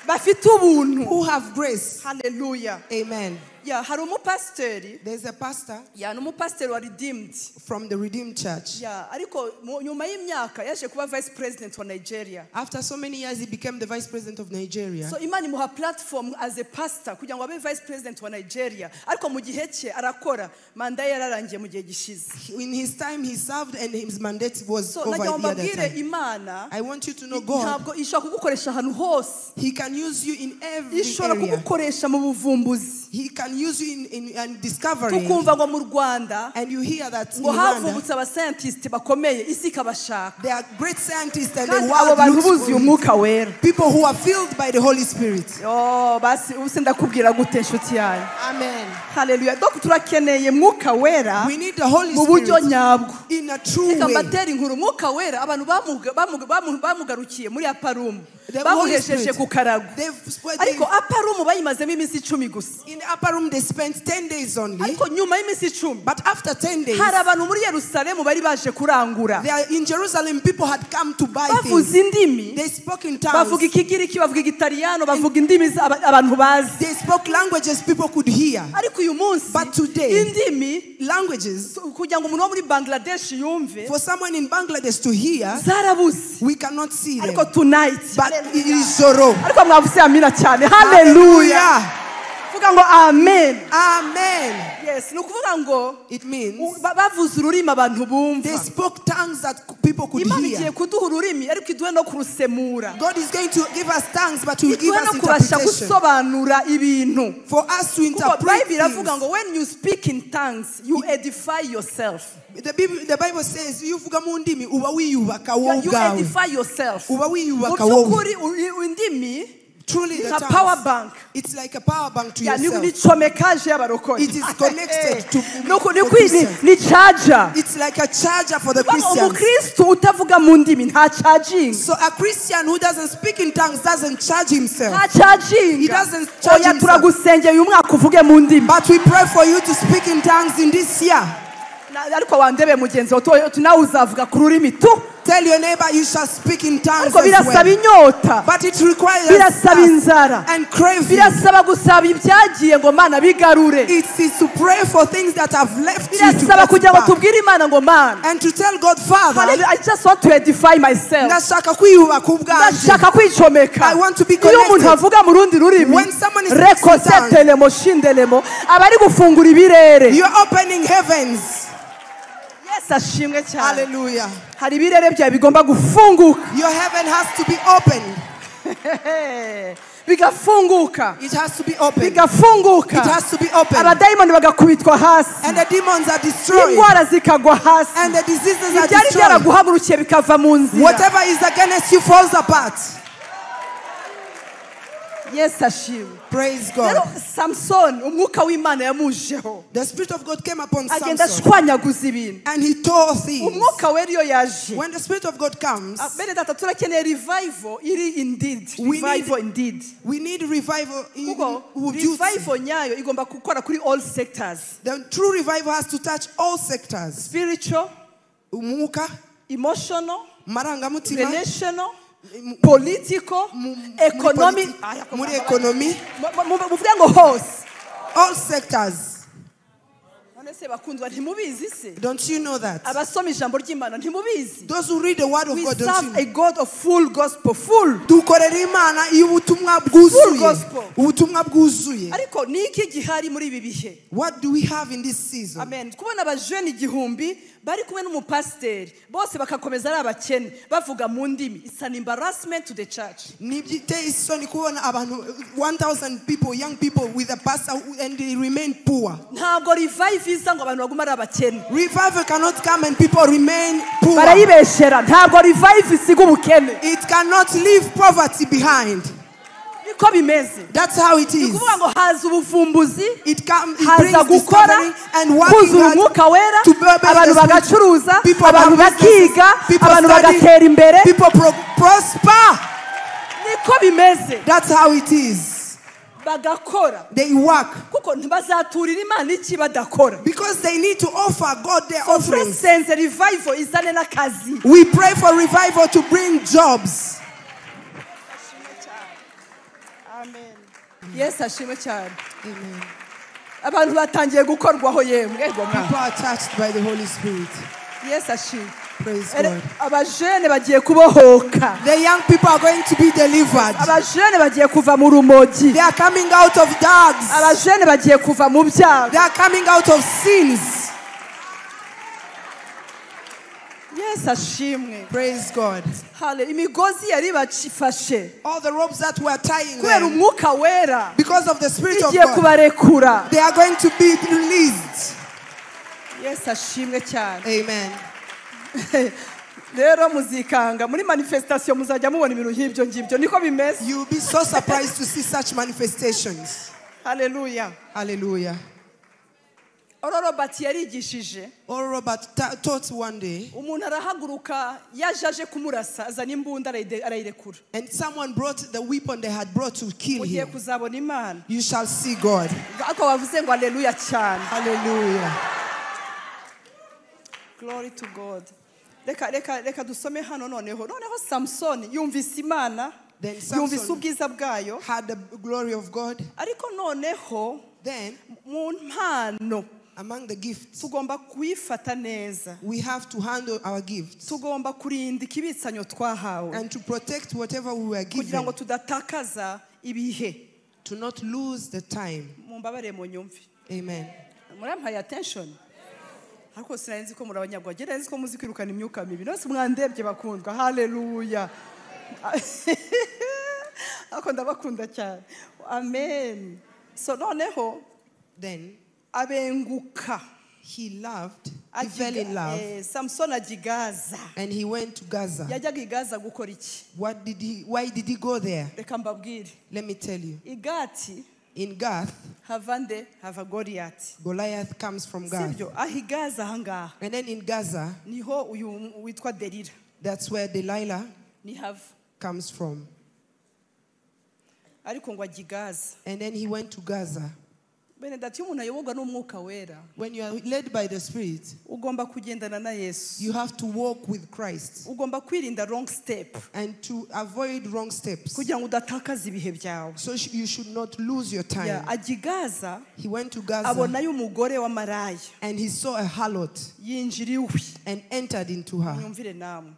bafite ubuntu. who have grace. Hallelujah. Amen. Ya, hari umupasiteri. There's a pastor Ya, ni umupasiteri wa Redeemed. from the Redeemed Church. Ya, ariko nyuma y'imyaka yaje kuba vice president wa Nigeria. After so many years, he became the vice president of Nigeria. So Imana imuha platform as a pastor kugira ngo abe vice president wa Nigeria. Ariko mu gihe cye arakora, manda ye yararangiye mu gihe gishize. In his time, he served and his mandate was So over nagira ngo the other mbabwire time. Imana I want you to know God. ntabwo ishobora kugukoresha ahantu hose. He can use you in every Ishobora area. kugukoresha mu buvumbuzi. He can use you in discovering. Tukumva ngo mu Rwanda And you hear that in ngo Rwanda, havubutse abascientist bakomeye isi ikabashaka. there are great scientists and the Kandi abo world bantu looks for buzuye it. umwuka wera. People who are filled by the Holy Spirit. Yo, basi ubu se ndakubwira gute nshuti yanjye. Amen. Hallelujah. Donc turakeneye mwuka wera We need the Holy mu buryo Spirit nyabwo. in a true Reka way. mbatere inkuru umwuka wera abantu bamugarukiye muri aparumu The Holy bamuhesheje Spirit. ku karago. Ariko aparumu bayimazemo iminsi 10 gusa. In the upper room they spent 10 days only. Ariko nyuma y'iminsi 10 But after 10 days, hari abantu muri Yerusalemu bari baje kurangura. they are in Jerusalem, people had come to buy Bavuze things. indimi, They spoke in bavuga tongues. ikigiriki, bavuga igitaliyano, bavuga indimi abantu bazi. They spoke languages people could hear. Ariko uyu munsi But today, indimi languages, kugira ngo umuntu wo muri Bangladesh yumve for someone in Bangladesh to hear, zarabuze. we cannot see them. Ariko tonight, But it is Zoro. ariko mwavuze amina cyane. Hallelujah. Vuga ngo amen. Amen. Yes, ni ukuvuga ngo It means bavuze ururimi abantu bumva. they spoke tongues that people could Imana igiye hear. kuduha ururimi ariko iduhe no kurusemura. God is going to give us tongues, but He will give Iduhe us no kubasha interpretation. gusobanura ibintu. For us to Kuko interpret Bible iravuga things. ngo when you speak in tongues you edify yourself. The Bible says iyo uvuga mu ndimi uba wiyubaka wowe You ubwawe. edify yourself. Uba Mu wiyubaka wowe. by'ukuri indimi Truly the nka power tongues. bank. It's like a power bank to Ya, yourself. ni comekaje y'abarokore. It is connected to for Christians. Ni charger. It's like a charger for the Kuvuga ngo Christians. umukristo utavuga mu ndimi nta charging. So a Christian who doesn't speak in tongues doesn't charge himself. Nta charging. He doesn't charge Oya himself. turagusengeye uyu mwaka uvuge mu ndimi. But we pray for you to speak in tongues in this year. Ariko wandebe mugenzi wawe nawe uzavuga ku rurimi tu. Tell your neighbor you shall speak in tongues Ariko as birasaba well. inyota. But it requires Birasaba inzara. and craving. Birasaba gusaba ibyagiye ngo Mana bigarure. It is to pray for things that have left you to Birasaba get kugira ngo back. tubwire Imana ngo Mana. And to tell God, Father, Hallelujah, I just want to edify myself. ndashaka kwiyubaka ubwanjye. Ndashaka kwicomeka. I want to be Iyo umuntu connected. avuga mu rundi rurimi, When someone is speaking in tongues, rekosetelemo shindelemo, aba ari gufungura ibirere. You're opening heavens. Yes, ashimwe cyane. Hallelujah. Hari ibirere byawe bigomba gufunguka. Your heaven has to be opened. Bigafunguka. It has to be opened. Bigafunguka. It has to be opened. Abadayimoni bagakubitwa hasi. And the demons are destroyed. Indwara zikagwa hasi. And the diseases are Ibyari destroyed. byaraguhagurukiye bikava mu nzira. Whatever is against you falls apart. Yes, ashimwe. Praise God. Rero Samson umwuka w'Imana yamujeho. The Spirit of God came upon Agenda Samson. ashwanyaguza ibintu. And he tore things. Umwuka wera iyo yaje. When the Spirit of God comes, Bene data turakeneye revival iri indeed. Revival indeed. We need revival in Kuko revival nyayo igomba gukora kuri all sectors. The true revival has to touch all sectors. Spiritual, Umwuka, emotional, marangamutima, relational, political, economic, muri economy, muvuge ngo hose. All sectors. None se bakundwa ntimubizi se? Don't you know that? Abasoma ijambo ry'Imana ntimubizi? Those who read the word of We God, don't you serve know? a God of full gospel, full. Dukorera Imana y'ubutumwa bwuzuye. Full gospel. Ubutumwa bwuzuye. Ariko ni iki gihari muri ibi bihe? What do we have in this season? Amen. Kubona abajene 1000 bari kumwe n'umupasiteri bose bakakomeza ari abakene bavuga mu ndimi. It's an embarrassment to the church. Ni biteye isoni kubona abantu 1000 people, young people with a pastor and they remain poor. Ntabwo revival iza ngo abantu bagume ari abakene. Revival cannot come and people remain poor. Barayibeshera. Ntabwo revival isiga ubukene. It cannot leave poverty behind. Niko bimeze. That's how it is. Ni ukuvuga ngo haza ubuvumbuzi, It comes, it haza brings gukora, discovery and working kuzura hard umwuka wera, to obey the abantu Spirit. bagacuruza, People abantu have businesses, bakiga, people abantu study, bagatera imbere. People prosper. Niko bimeze. That's how it is. Bagakora. They work. Kuko ntibazaturira Imana iki badakora. Because they need to offer God their So offerings. turasenze revival izane n'akazi. We pray for revival to bring jobs. Amen. Yes, ashimwe cyane. Amen. Abantu batangiye gukorwaho yemwe. People are touched by the Holy Spirit. Yes, ashimwe. Praise God. Abajene bagiye kubohoka. The young people are going to be delivered. Abajene bagiye kuva mu rumogi. They are coming out of drugs. Abajene bagiye kuva mu byago. They are coming out of sins. Yesu ashimwe. Praise God. Hale imigozi yari bacifashe. All the ropes that were tying kubera them, umwuka wera, because of the Spirit of igiye God, kubarekura. they are going to be released. Yesu ashimwe cyane. Amen. Rero muzikanga muri manifestation muzajya mubona ibintu nk'ibyo ngibyo niko bimeze. You will be so surprised to see such manifestations. Hallelujah. Hallelujah. Oral Robert yarigishije. Oral Robert taught one day. Umuntu arahaguruka yaje kumurasa azana imbunda arayirekura. And someone brought the weapon they had brought to kill Ugiye him. kuzabona Imana. You shall see God. Ariko bavuze ngo hallelujah cyane. Hallelujah. Glory to God. Reka dusome hano noneho. Noneho Samson yumvise Imana. Then Samson yumvise ubwiza bwayo. had the glory of God. Ariko noneho then mu mpano, among the gifts, tugomba kuyifata neza. We have to handle our gifts. Tugomba kurinda ikibitsanyo twahawe. And to protect whatever we were given. Kugira ngo tudatakaza ibihe. To not lose the time. Mumbabare munyumve. Amen. Murampaye attention. Ariko sinari nzi ko muri abanyabwenge, nari nzi ko muzi kwirukana imyuka mibi. Nose mwandebye bakundwa. Hallelujah. Ariko ndabakunda cyane. Amen. So noneho then abenguka. He loved, he fell in love. Samson ajya i Gaza. And he went to Gaza. Yajyaga i Gaza gukora iki? Why did he go there? Reka mbabwire. Let me tell you. I Gati, In Gath, hava nde? Hava Goliath. Goliath comes from Gath. Sibyo, aho i Gaza ahangaha. And then in Gaza, niho uyu witwa Delila. That's where Delilah Nihava. comes from. Ariko ngo ajya i Gaza. And then he went to Gaza. Bene data, iyo umuntu ayoborwa n'umwuka wera, when you are led by the Spirit, ugomba kugendana na Yesu. You have to walk with Christ. Ugomba kwirinda wrong step. And to avoid wrong steps. Kugira ngo udatakaza ibihe byawe. So you should not lose your time. Yeah, ajya i Gaza, He went to Gaza. abonayo umugore wa maraya. And he saw a harlot. Yinjira iwe. And entered into her. Mwumvire namwe.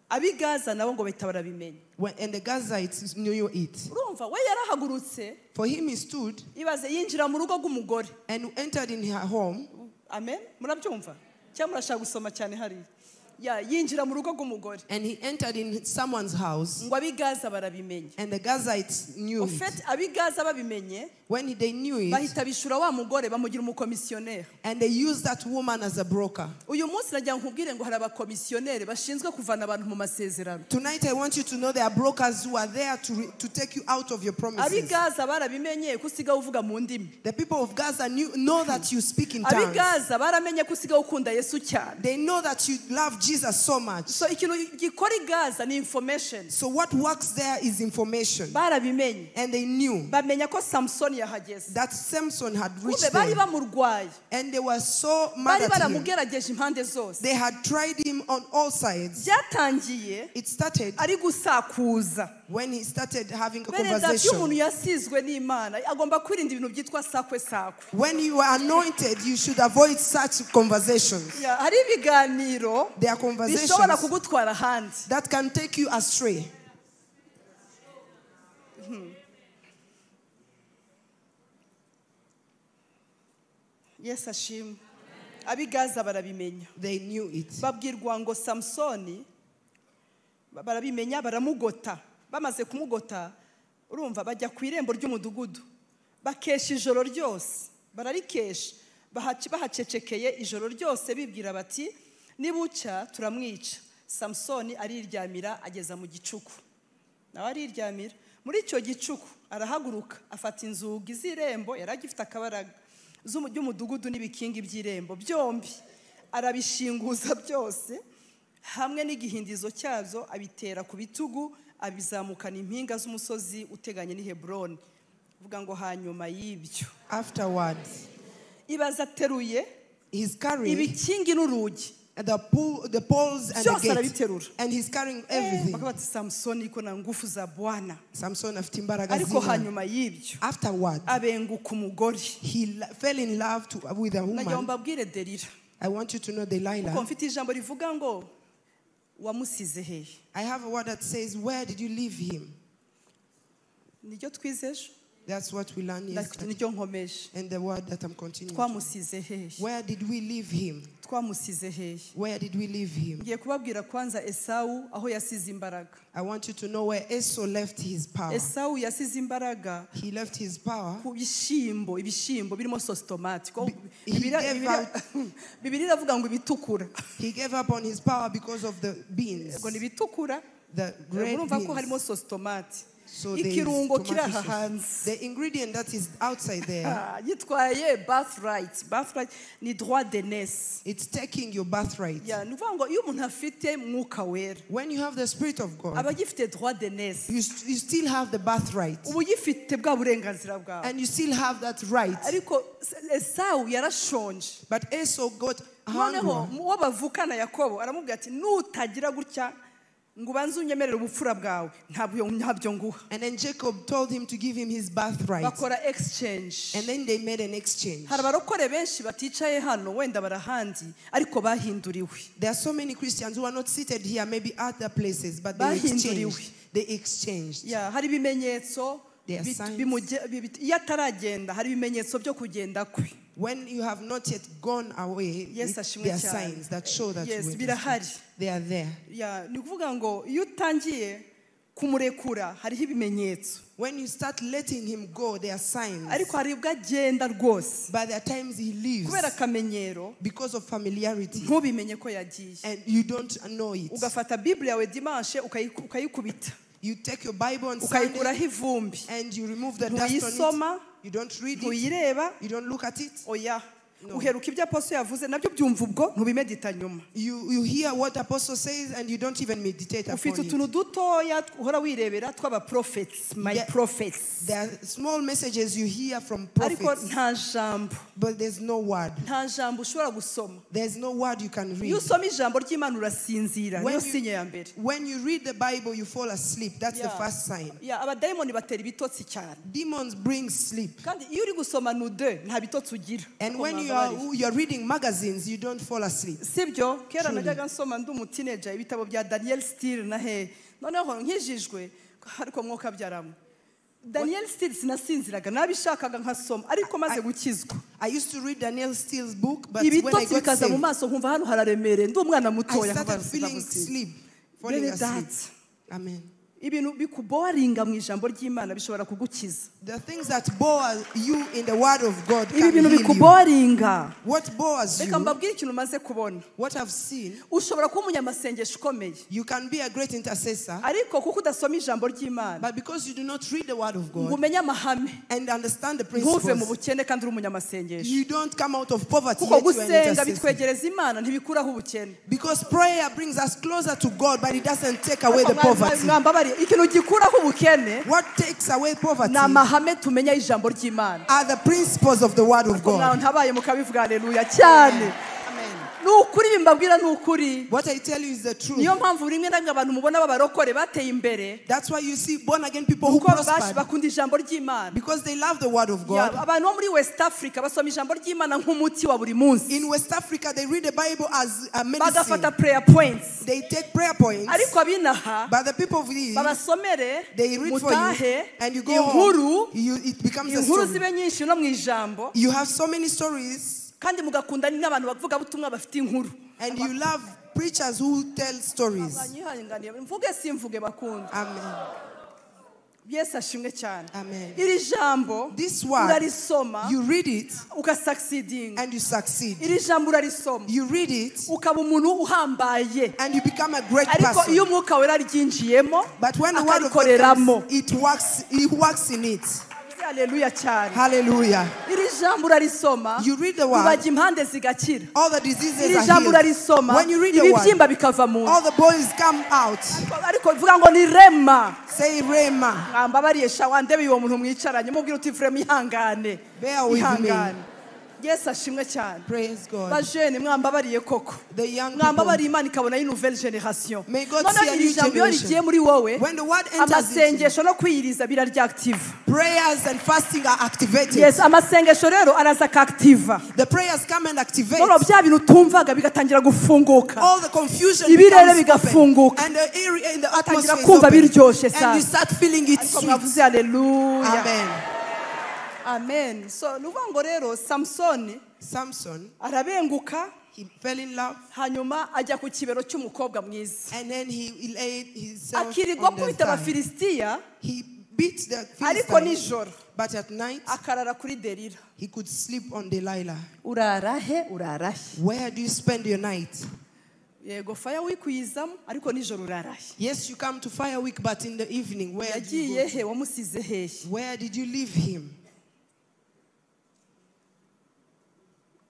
Ab'i Gaza nabo ngo bahita barabimenya. When, and the Gazites knew it. Urumva we yarahagurutse. For him he stood. Ibaze yinjira mu rugo rw'umugore. And entered in her home. Amen. Murabyumva? Cyangwa murashaka gusoma cyane hariya? Ya, yinjira mu rugo rw'umugore. And he entered in someone's house. Ngo ab'i Gaza barabimenya. And the Gazites knew En it. fait, ab'i Gaza babimenye, When they knew it, bahita bishura wa mugore bamugira umukomisiyoneri. And they used that woman as a broker. Uyu munsi nagira nkubwire ngo hari abakomisiyoneri bashinzwe kuvana abantu mu masezerano. Tonight I want you to know there are brokers who are there to take you out of your promises. Ab'i Gaza barabimenye ko usigaye uvuga mu ndimi. The people of Gaza know that you speak in Ab'i tongues. Gaza baramenye ko usigaye ukunda Yesu cyane. They know that you love Jesus so much. So ikintu gikora i Gaza ni information. So what works there is information. Barabimenye. And they knew Bamenya ko Samson yahageze. that Samson had reached Kumbe bari there. bamurwaye. And they were so mad Bari at him. baramugerageje impande zose. They had tried him on all sides. Byatangiye It started ari gusakuza. when he started having a Bene data, iyo umuntu conversation. yasizwe n'Imana agomba kwirinda ibintu byitwa sakwe sakwe. When you are anointed, you should avoid such conversations. Ya, hari ibiganiro There are conversations bishobora kugutwara ahandi. that can take you astray. Yes, ashimwe. Ab'i Gaza barabimenya. They knew it. Babwirwa ngo Samsoni barabimenya baramugota. Bamaze kumugota, urumva bajya ku irembo ry'umudugudu. Bakesha ijoro ryose. Bararikesha. Bahacecekeye ijoro ryose bibwira bati nibucya turamwica. Samsoni ariryamira ageza mu gicuku. Nawe ariryamira. Muri icyo gicuku arahaguruka afata inzugi z'irembo yari agifite akabaraga ry'umudugudu n'ibikingi by'irembo byombi arabishinguza byose hamwe n'igihindizo cyazo abitera ku bitugu abizamukana impinga z'umusozi uteganye n'i Heburoni. Uvuga ngo hanyuma y'ibyo. Afterwards, Ibaza ateruye he's carrying ibikingi n'urugi. The poles and the Byose gate. arabiterura. And he's carrying everything. Bakavuga bati Samson iko na ngufu za Bwana. Samson afite imbaraga Ariko z'Imana. hanyuma y'ibyo, Afterward, abenguka umugore. he fell in love with a Nagira ngo woman. mbabwire Delila. I want you to know Delilah. Kuko mfite ijambo rivuga ngo wamusize hehe? I have a word that says, where did you leave him? Niryo twize ejo? That's what we learned yesterday. Niryo nkomeje. And the word that I'm continuing. Twamusize hehe? Where did we leave him? Twamusize hehe? Where did we leave him? Ngiye kubabwira kwanza Esau aho yasize imbaraga. I want you to know where Esau left his power. Esau yasize imbaraga. He left his power. Ku bishimbo, ibishimbo birimo sauce tomate. Bibiliya iravuga ngo ibitukura. He gave up on his power because of the beans. Ngo ni ibitukura. The red Urumva ko harimo beans. sauce tomate. So Ikirungo kiri aha hanze. The ingredient that is outside there. Yitwaye birthright. Birthright ni droit d'aînesse. It's taking your birthright. Yeah, ni ukuvuga ngo iyo umuntu afite mwuka wera, when you have the Spirit of God, aba agifite droit d'aînesse. You still have the birthright. Uba ugifite bwa burenganzira bwawe. And you still have that right. Ariko Esau yarashonje. But Esau got hungry. Noneho uwo bavukana Yakobo aramubwira ati nutagira gutya ngo ubanze unyemerere ubupfura bwawe ntabyo nguha. And then Jacob told him to give him his birthright. Bakora exchange. And then they made an exchange. Hari abarokore benshi baticaye hano wenda barahandi ariko bahinduriwe. There are so many Christians who are not seated here, maybe other places, but they exchanged. They exchanged. Yeah, hari ibimenyetso There are signs. Iyo ataragenda hari ibimenyetso byo kugenda kwe. When you have not yet gone away, Yes, there are signs that show that yes, you went birahari. They are there. Yeah, ni ukuvuga ngo iyo utangiye kumurekura hariho ibimenyetso. When you start letting him go, there are signs. Ariko hari ubwo agenda rwose. But there are times he leaves. Kubera akamenyero. Because of familiarity. Ntubimenye ko yagiye. And you don't know it. Ugafata Bible yawe dimanche ukayikubita. You take your Bible on Sunday and you remove the dust on it. You don't read it. You don't look at it. Oya. No. Uheruka ibyo apostle yavuze nabyo byumva ubwo ntubimedita nyuma. You hear what apostle says and you don't even meditate upon Ufite it. utuntu dutoya uhora wirebera tw'aba prophets, my prophets. There are small messages you hear from prophets. Ariko nta jambo. But there's no word. Nta jambo ushobora gusoma. There's no word you can read. Iyo usoma ijambo ry'Imana urasinzira. Niyo sinye ya mbere. When you read the Bible you fall asleep. That's the first sign. Yeah, abadayimoni batera ibitotsi cyane. Demons bring sleep. Kandi iyo uri gusoma nude nta bitotsi ugira. And when you are reading magazines, you don't fall asleep. Sibyo, kera najyaga nsoma ndi umuteenager ibitabo bya Daniel Steele na he. Noneho nkijijwe ariko mwuka byaramo. Daniel Steele sinasinziraga nabishakaga nkasoma ariko maze gukizwa. I used to read Daniel Steele's book, but when I got saved, mu maso nkumva hano hararemere ndi umwana mutoya I started feeling sleep, falling asleep. Amen. Ibintu bikuboringa mu ijambo ry'Imana bishobora kugukiza. The things that bore you in the word of God can Ibi bintu heal you. bikuboringa. What bores you? Reka mbabwire ikintu umaze kubona. What I've seen. Ushobora kuba umunyamasengesho ukomeye. You can be a great intercessor. Ariko kuko udasoma ijambo ry'Imana. But because you do not read the word of God. Ngo umenye amahame. And understand the principles. Ntuve mu bukene kandi uri umunyamasengesho. You don't come out of poverty. Kuko gusenga bitwegereza Imana ntibikuraho ubukene. Because prayer brings us closer to God, but it doesn't take away the poverty. Ikintu gikuraho ubukene. What takes away poverty? Ni amahame tumenya ijambo ry'Imana. Are the principles of the word of God. Ntabaye mukabivuga haleluya cyane. Amen. Nukuri bimbabwira nukuri. What I tell you is the truth. Niyo mpamvu rimwe na rimwe abantu mubona b'abarokore bateye imbere. That's why you see born again people who prospered. Bakunda ijambo ry'Imana. Because they love the word of God. Abantu bo muri West Africa basoma ijambo ry'Imana nk'umuti wa buri munsi. In West Africa they read the Bible as a medicine. Bagafata prayer points. They take prayer points. Ariko abinaha. But the people of these, babasomere, they read for you and you go inkuru, home. It becomes a inkuru story. zibe nyinshi no mu ijambo. You have so many stories. Kandi mugakunda n'abantu bavuga butumwa bafite inkuru. And you love preachers who tell stories. Mvuge simvuge bakunda. Amen. Yesu ashimwe cyane. Amen. Iri jambo this word, urarisoma, you read it, ukasucceeding, and you succeed. Iri jambo urarisoma, you read it, ukaba umuntu uhambaye, and you become a great ariko person. iyo umwuka wera ryinjiyemo, but when the word of God comes, it works, it works in it. Hallelujah cyane. Hallelujah. Iri jambo urarisoma, you read the word, ubajya impande zigakira. All the diseases Iri are jambo healed. urarisoma, When you read the word, ibibyimba bikava mu nda. all the boils come out. Ariko vuga ngo ni rema. Say rema. Mwambabariye sha wandebe uwo muntu mwicaranye mubwira uti vrema ihangane. Bear with me. Yesu ashimwe cyane. Praise God. Bajene mwambabariye koko. The young people. Mwambabariye Imana ikabona iyi nouvelle génération. May God Noneho see a iri new jambo iyo generation. rigiye muri wowe, When the word enters amasengesho no kwiyiriza biraryaactive. Prayers and fasting are activated. Yes, amasengesho rero araza akactiva. The prayers come and activate. Noneho bya bintu utumvaga bigatangira gufunguka. All the confusion Ibirere becomes open. bigafunguka. And the area in the Utangira atmosphere is kumva open. biryoshye And sana. you start feeling it Ariko sweet. mwavuze haleluya. Amen. Amen. So ni ukuvuga ngo rero Samsoni Samson, arabenguka, he fell in love, hanyuma ajya ku kibero cy'umukobwa mwiza, and then he laid himself akirirwa on the akubita thigh. Abafilisitiya, He beat the ariko Philistines, nijoro but at night akarara kuri Delila. he could sleep on Delilah. Urara he? Urara he? Where do you spend your night? Yego, Fire Week uyizamo, ariko nijoro urara he? Yes, you come to Fire Week, but in the evening, where do you Yagiye go? he? Wamusize hehe? Where did you leave him?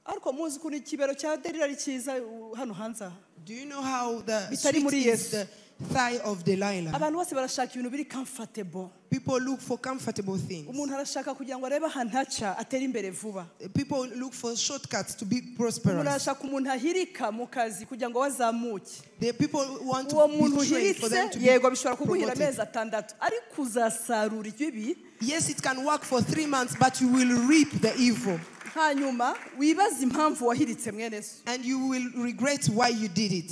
Ariko muzi ukuntu ikibero cya Delila ari cyiza hano hanze aha? Do you know how the Bitari sweet muri is Yesu. the thigh of Delilah? Abantu bose barashaka ibintu biri comfortable. People look for comfortable things. Umuntu arashaka kugira ngo arebe ahantu haca atere imbere vuba. People look for shortcuts to be Umuntu prosperous. arashaka umuntu ahirika mu kazi kugira ngo azamuke. The people want Uwo to muntu be trained for them uhiritse, to be yego, bishobora kuguhira promoted. amezi 6, ariko uzasarura ibibi. Yes, it can work for 3 months, but you will reap the evil. Hanyuma wibaze impamvu wahiritse mwene so. And you will regret why you did it.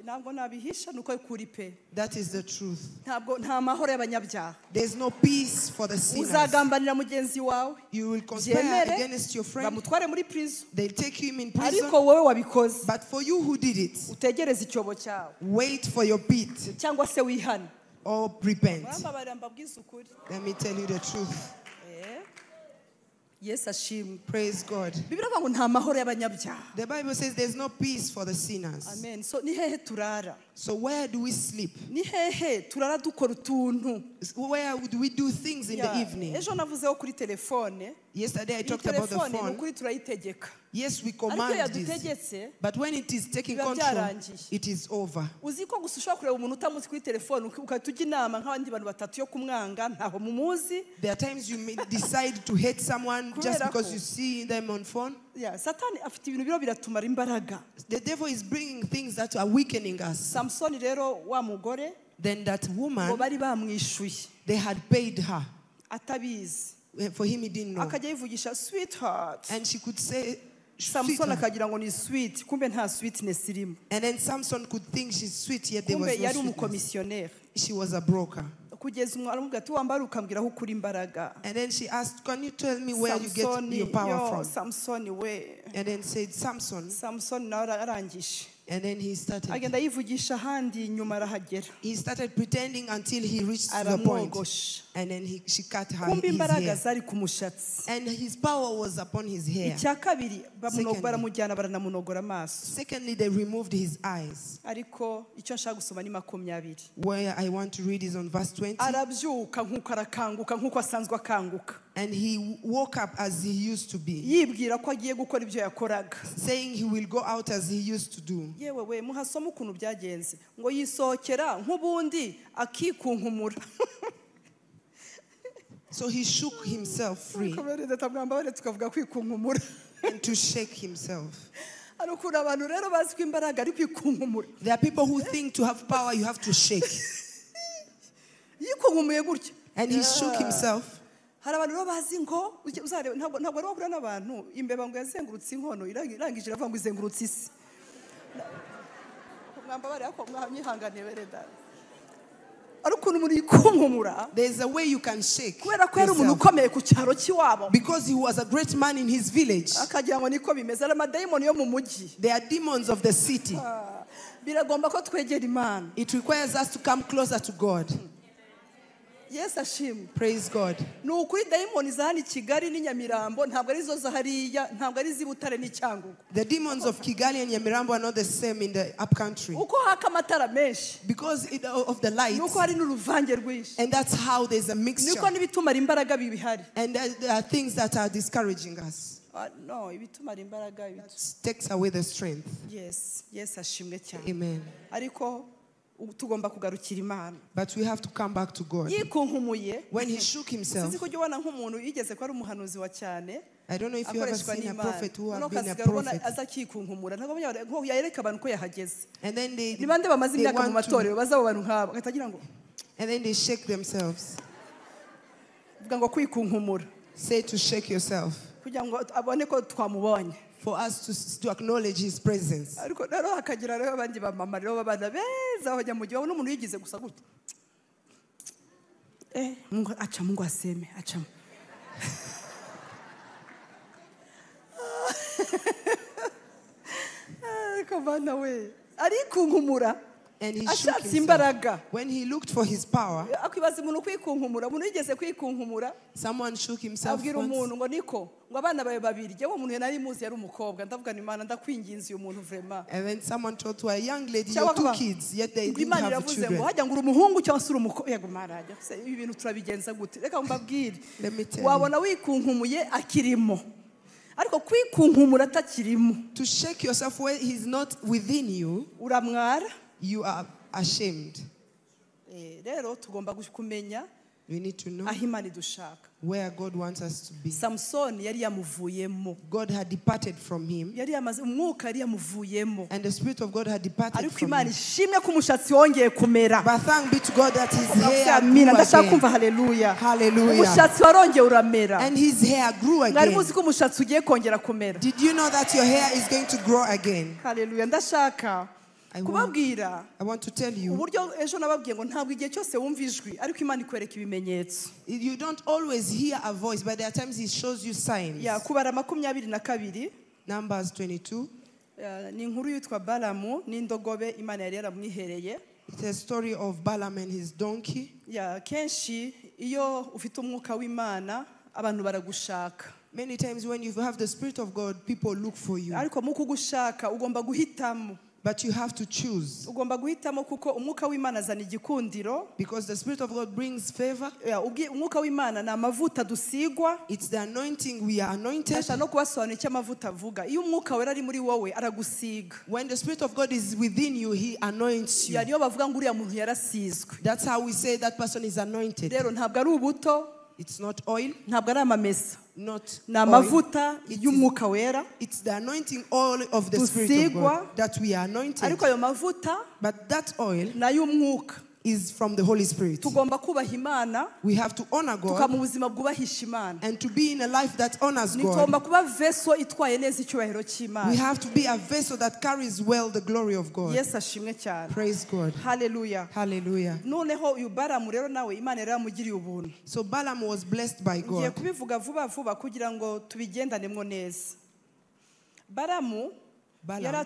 Ntabwo nabihisha, nuko kuri pe. That is the truth. Ntabwo nta mahoro y'abanyabyaha. There's no peace for the sinners. Uzagambanira mugenzi wawe. You will conspire Byemere, against your friend. bamutware muri prison. They'll take him in prison. Ariko wowe wabikoze, But for you who did it, utegereze icyobo cyawe. wait for your pit Cyangwa se wihane. or repent. Murambabarira mbabwize ukuri. Let me tell you the truth. Yesu ashimwe. Praise God. Bibiliya ivuga ngo nta mahoro y'abanyabyaha. The Bible says there's no peace for the sinners. Amen. So ni hehe turara? So where do we sleep? Ni hehe turara dukora utuntu? Where do we do things in the evening? Ejo navuzeho kuri telefone. Yesterday I Iyi talked about the telefone ni phone. ukuri turayitegeka. Yes, we Ariko iyo command this. yadutegetse, But when it is taking biba control, byarangiye. it is over. Uzi ko gusa ushobora kureba umuntu utamuzi kuri telefone, ugahita ujya inama nk'abandi bantu batatu yo kumwanga, ntaho mumuzi. There are times you may decide to hate someone just Kubera because ko you see them on phone. Yeah, Satani afite ibintu biro biratumara imbaraga. The devil is bringing things that are weakening us. Samsoni rero wa mugore, Then that ngo woman, bari bamwishuye. they had paid her. Atabizi. For him, he didn't know. Akajya yivugisha sweetheart. And she could say, Samson sweetheart. akagira ngo ni sweet, kumbe nta sweetness irimo. And then Samson could think she's sweet, yet there Kumbe was no yari sweetness. umukomisiyoneri. She was a broker. Kugeza umwe aramubwira ati wambara ukambwira aho ukura imbaraga. And then she asked, can you tell me where you get Samsoni, your power yo, from? Samsoni we. And then said, Samson. Samson nawe arangije. And then he started. Agenda yivugisha ahandi, nyuma arahagera. He started pretending until he reached the point. Aramwogosha. And then she cut her Kumbe his imbaraga hair. zari ku mushatsi. And his power was upon his hair. Icya kabiri, Secondly. baramujyana baranamunogora amaso. Secondly, they removed his eyes. Ariko icyo nshaka gusoma ni 20. Where I want to read is on verse 20. Arabyuka nkuko arakanguka nkuko asanzwe akanguka. And he woke up as he used to be, Yibwira ko agiye gukora ibyo yakoraga. saying he will go out as he used to do. Yewe we, muhasome ukuntu byagenze. Ngo yisohokera nk'ubundi akikunkumura. So he shook himself free. Kubera tukavuga kwikunkumura. And to shake himself. Hari ukuntu abantu rero bazi ko imbaraga ari kwikunkumura. There are people who think to have power you have to shake. Yikunkumuye gutya. And he shook himself. Hari abantu rero bazi ngo uzareba, ntabwo ari wahura n'abantu imbeba ngo yazengurutse inkono irangije iravuga ngo izengurutse isi. Mwambabare ako mwanyihanganiye bene data. Ari ukuntu umuntu yikunkumura. There's a way you can shake Kubera ko yari umuntu yourself. ukomeye ku cyaro cy'iwabo. Because he was a great man in his village. Akagira ngo niko bimeze, ari amadayimoni yo mu mujyi. There are demons of the city. Biragomba ko twegera Imana. It requires us to come closer to God. Yesu ashimwe. Praise God. Ni ukuri dayimoni za hano i Kigali n'i Nyamirambo ntabwo ari zo za hariya, ntabwo ari iz'i Butare n'i Cyangugu. The demons of Kigali and Nyamirambo are not the same in the upcountry. Uko haka amatara menshi. Because of the lights. Nuko hari n'uruvange rwinshi. And that's how there's a mixture. Niko n'ibitumara imbaraga bihari. And there are things that are discouraging us. No, ibitumara imbaraga That takes away the strength. Yes, yes, ashimwe cyane. Amen. Ariko tugomba kugarukira Imana. But we have to come back to God. Yikunkumuye. When he shook himself. Sinzi ko ujya ubona nk'umuntu yigeze ko ari umuhanuzi wa cyane. I don't know if you ever seen a prophet who have been a prophet. Aza akikunkumura. Ntabwo nko yereka abantu ko yahageze. And then they Ni bande bamaze imyaka mu matorero bazabo bantu nk'abo batagira ngo. And then they shake themselves. Vuga ngo kwikunkumura. Say to shake yourself. Kugira ngo abone ko twamubonye. For us to acknowledge his presence. Ariko rero hakagira rero abandi bamama rero babana beza bajya mu gihe n'umuntu yigize gusa gutya. Mungu acha Mungu aseme, acha. Kavana we. Arikunkumura. And he shook himself. When he looked for his power, someone shook himself once. And then someone told to a young lady, your two kids, yet they didn't have children. Let me tell you. To shake yourself when he's not within you, you are ashamed. We need to know where God wants us to be. God had departed from him. And the Spirit of God had departed from him. But thank be to God that his hair grew again. Hallelujah. And his hair grew again. Did you know that your hair is going to grow again? Hallelujah. I want to tell you, you don't always hear a voice, but there are times he shows you signs. Numbers 22. It's a story of Balaam and his donkey. Many times when you have the Spirit of God, people look for you. But you have to choose. Because the Spirit of God brings favor. It's the anointing. We are anointed. When the Spirit of God is within you, He anoints you. That's how we say that person is anointed. It's not oil. Not oil. It's the anointing oil of the Spirit of God that we are anointed. But that oil is from the Holy Spirit. We have to honor God and to be in a life that honors God. We have to be a vessel that carries well the glory of God. Praise God. Hallelujah. Hallelujah. So Balaam was blessed by God. Balaam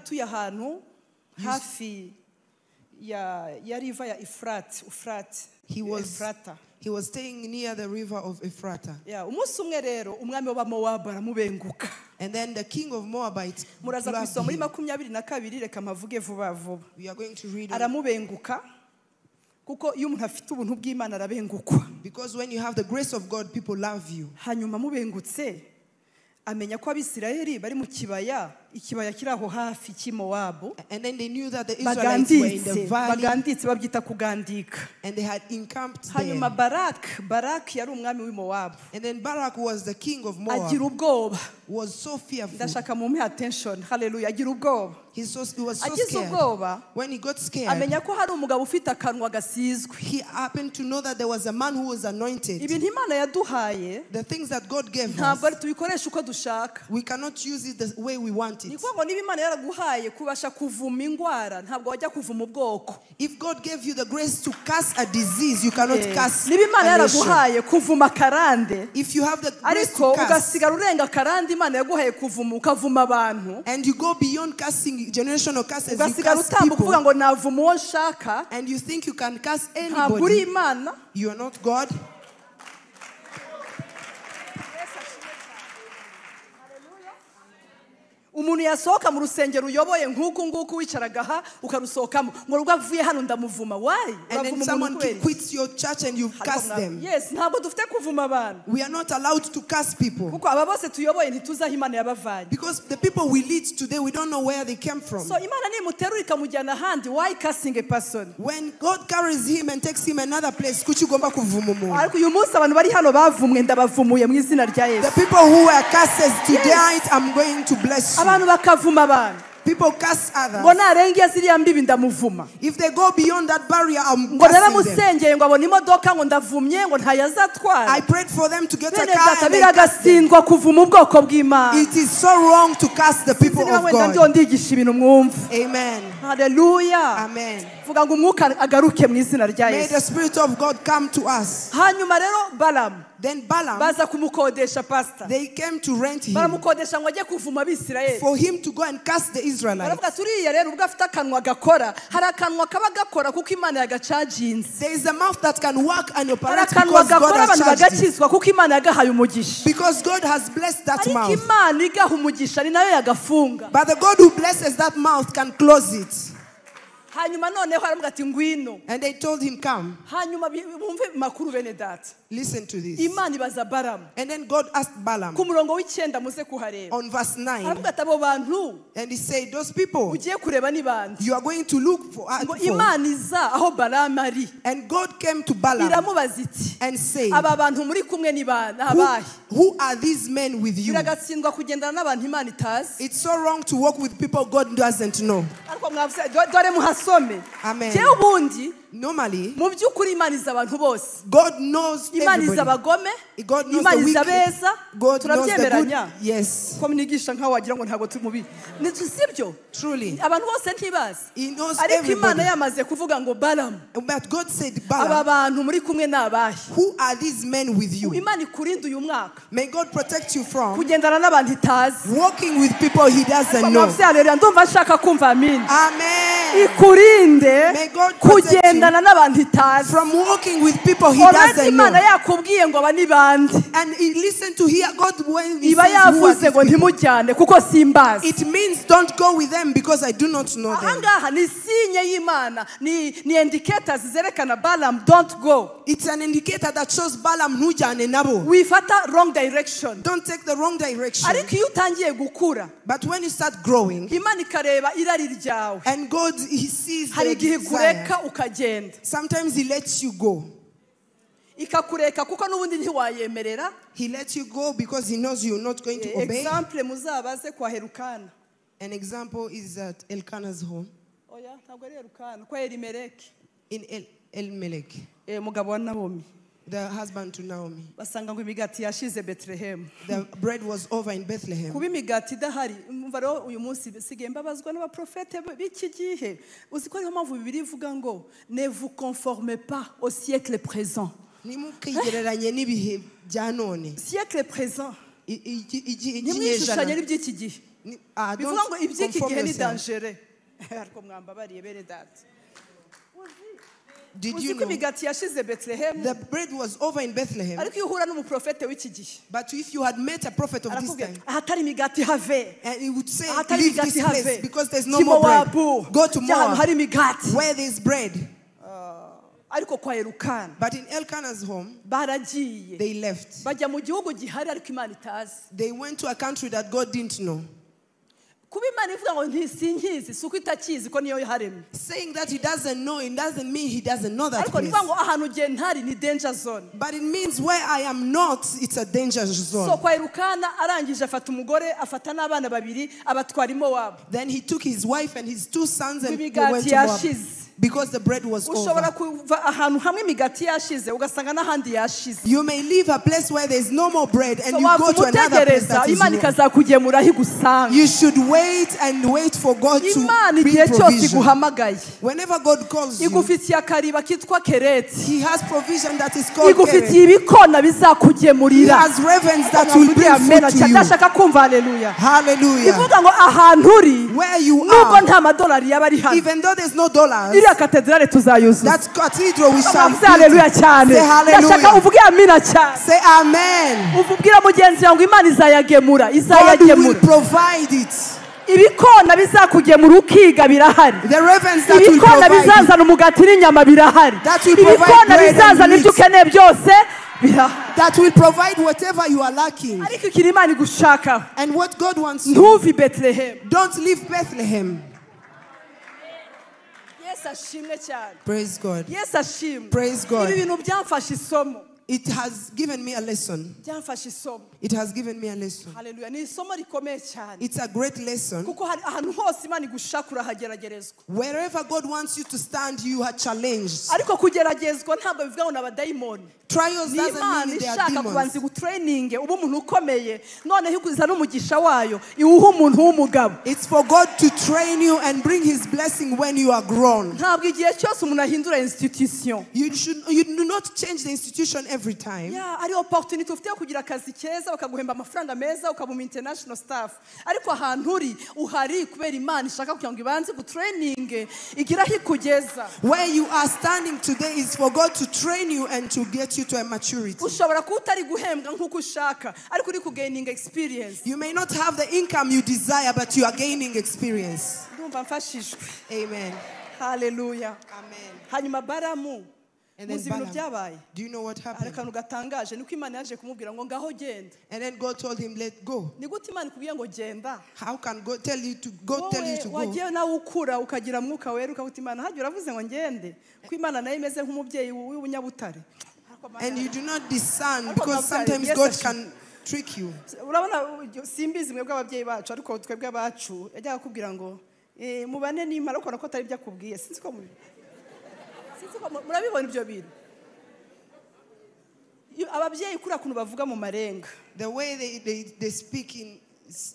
he was staying near the river of Ephrata. And then the king of Moabites loved him. We are going to read on. Because when you have the grace of God, people love you. And then they knew that the Israelites were in the valley. And they had encamped there. And then Barak was the king of Moab. Was so fearful. He was so scared. When he got scared, he happened to know that there was a man who was anointed. The things that God gave us, we cannot use it the way we want it. If God gave you the grace to curse a disease, you cannot curse a nation. If you have the grace to curse, and you go beyond cursing generational curses, you curse people, and you think you can curse anybody, you are not God. Umuntu yasohoka mu rusengero uyoboye nkuku nguku wicaraga ha ukarusohokamo ngo rwa avuye hano ndamuvuma. Why? And then someone quits your church and you curse them. Yes, ntabwo dufite kuvuma abantu. We are not allowed to curse people. Kuko aba bose tuyoboye ntituzaho Imana yabavanye. Because the people we lead today, we don't know where they came from. So Imana nimuterura ikamujyana ahandi, why cursing a person? When God carries him and takes him another place, kuki ugomba kuvuma umuntu? Ariko uyu munsi abantu bari hano bavumwe ndabavumuye mu izina rya Yesu. The people who were curses today, I'm going to bless you. Abantu bakavuma abantu. People curse others. If they go beyond that barrier, I'm cursing them. I prayed for them to get a car and they cursed them. It is so wrong to curse the people of God. Amen. Hallelujah. Amen. Vuga ngo umwuka agaruke mu izina rya May Yesu. the Spirit of God come to us. Hanyuma rero Balamu. Then Balaam, baza kumukodesha pastor. They came to rent him. Baramukodesha ngo ajye kuvuma abisirayeli. For him to go and cast the Israelites. Baravuga turiya rero ubwo afite akanwa gakora, hari akanwa kaba gakora kuko Imana yagacaginze. There is a mouth that can work and operate Hari akanwa because God gakora has abantu charged it. bagakizwa kuko Imana yagahaye umugisha. Because God has blessed that Ariko mouth. Imana igaha umugisha ni nayo yagafunga. But the God who blesses that mouth can close it. Hanyuma noneho aravuga ati ngwino. And they told him, come. Hanyuma bumve makuru bene data. Listen to this. Imana ibaza Balamu. And then God asked Balaam. Ku murongo w'icyenda muze kuhareba. On verse 9. Aravuga ati abo bantu. And he said, those people. Ugiye kureba ni bande. You are going to look for. Ngo Imana iza aho Balamu ari. And God came to Balaam. Iramubaza iti. And said, Aba bantu muri kumwe ni bande abahe. Who are these men with you? Biragatsindwa kugendana n'abantu Imana itazi. It's so wrong to walk with people God doesn't know. Ariko mwavuze dore muhasome. Amen. Jewe ubundi Normally, mu by'ukuri Imana izi abantu bose. God knows Imana izi everybody. abagome, God knows Imana the izi wicked. abeza, God knows the good. turabyemeranya. Yes. Ko mnigisha nkaho wagira ngo ntabwo tumubi. Ni sibyo? Truly. Abantu bose ntibazi. He knows Ariko Imana everybody. yamaze kuvuga ngo Balamu. But God said, Aba Balaam, bantu muri kumwe ni abahe? who are these men with you? Imana ikurinde uyu mwaka. May God protect you from kugendana n'abantu itazi. walking with people he doesn't know. Haleluya, ndumva nshaka kumva amen. Amen. Ikurinde May God protect you kugendana n'abantu itazi. from walking with people he Already doesn't Imana know. yakubwiye ngo aba ni bande. And he listened to hear God when he Iba says, who are yavuze these ngo people? ntimujyane kuko simbazi. It means don't go with them because I do not know them. Ahangaha ni sinye y'Imana, ni indicators zerekana Balaam don't go. It's an indicator that shows Balaam ntujyane nabo. Wifata wrong direction. Don't take the wrong direction. Ariko iyo utangiye gukura, but when you start growing, Imana ikareba irari ryawe. And God, he sees Hari the igihe desire. ikureka ukagenda. Sometimes he lets you go. Ikakureka kuko n'ubundi ntiwayemerera. He lets you go because he knows you're not going to obey. Example muzabaze kwa Elukana. An example is at Elkanah's home. Oya, ntabwo ari Elukana, kwa Elimeleki. In Elimelech. Mugabo wa Naomi. The husband to Naomi. Basanga ngo imigati yashize Bethlehem. The bread was over in Bethlehem. Kuba imigati idahari, umva rero uyu munsi sigaye mbabazwa n'abaprofete b'iki gihe. Uzi ko ariyo mpamvu Bibiliya ivuga ngo ne vous conformez pas au siècle présent. Ntimukigereranye n'ibihe bya none. Siècle présent. Ikinyejana. Ntimwishushanye n'iby'iki gihe. Bivuga ngo iby'iki gihe ni dangereux. Ariko mwambabariye bene data. Did you know the bread was over in Bethlehem? But if you had met a prophet of this time, and he would say, leave this place because there's no more bread. Go to Moab, where there's bread. But in Elkanah's home, they left. They went to a country that God didn't know. Saying that he doesn't know, it doesn't mean he doesn't know that place. But it means where I am not, it's a danger zone. Then he took his wife and his two sons and they went to Moab. Because the bread was over. You may leave a place where there's no more bread and you go to another place that is more. You should wait and wait for God to bring provision. Whenever God calls you, He has provision that is called Keret. He has ravens that will bring food to you. Hallelujah. Where you are, even though there's no dollars, that cathedral we shall build. Say hallelujah. Say amen. God will provide it. The ravens that will provide it. That will provide bread and meat. That will provide whatever you are lacking. And what God wants you, don't leave Bethlehem. Praise God. Praise God. It has given me a lesson. Byamfashe isomo. It has given me a lesson. Haleluya, ni isomo rikomeye cyane. It's a great lesson. Kuko hari ahantu hose Imana igushaka urahageragerezwa. Wherever God wants you to stand, you are challenged. Ariko kugeragezwa ntabwo bivuga ngo ni abadayimoni. Trials Ni doesn't Imana mean they are ishaka demons. Kubanza igutraininge ube umuntu ukomeye, noneho ikuza n'umugisha wayo iwuhe umuntu w'umugabo. It's for God to train you and bring his blessing when you are grown. Ntabwo igihe cyose umuntu ahindura institution. You do not change the institution every time. Yeah, ari opportunity ufite yo kugira akazi keza bakaguhemba amafaranga meza ukaba umu international staff, ariko ahantu uri uhari kubera Imana ishaka kugira ngo ibanze gutraininge igire aho ikugeza. Where you are standing today is for God to train you and to get you to a maturity. Ushobora kuba utari guhembwa nk'uko ushaka, ariko uri kugaininga experience. You may not have the income you desire, but you are gaining experience. Ndumva mfashijwe. Amen. Hallelujah. Amen. Hanyuma Baramu, And then muzi ibintu Balaam, byabaye. do you know what Hari happened? akantu gatangaje, niko Imana yaje kumubwira ngo ngaho genda. And then God told him, let go. Ni gute Imana ikubwiye ngo genda? How can God tell you to go? Tell you to go? Wagiye nawe ukura ukagira mwuka wera ukavuga Imana hajya uravuze ngo ngende. Ko Imana nayo imeze nk'umubyeyi w'ubunyabutare. And you do not discern because sometimes God can trick you. Urabona simbizi mwebwe ababyeyi bacu, ariko twebwe abacu yajyaga akubwira ngo mubane n'Imana, ariko ko atari ibyo akubwiye. Sinzi ko murabibona ibyo bintu. Ababyeyi kuri akuntu bavuga mu marenga. The way they speak in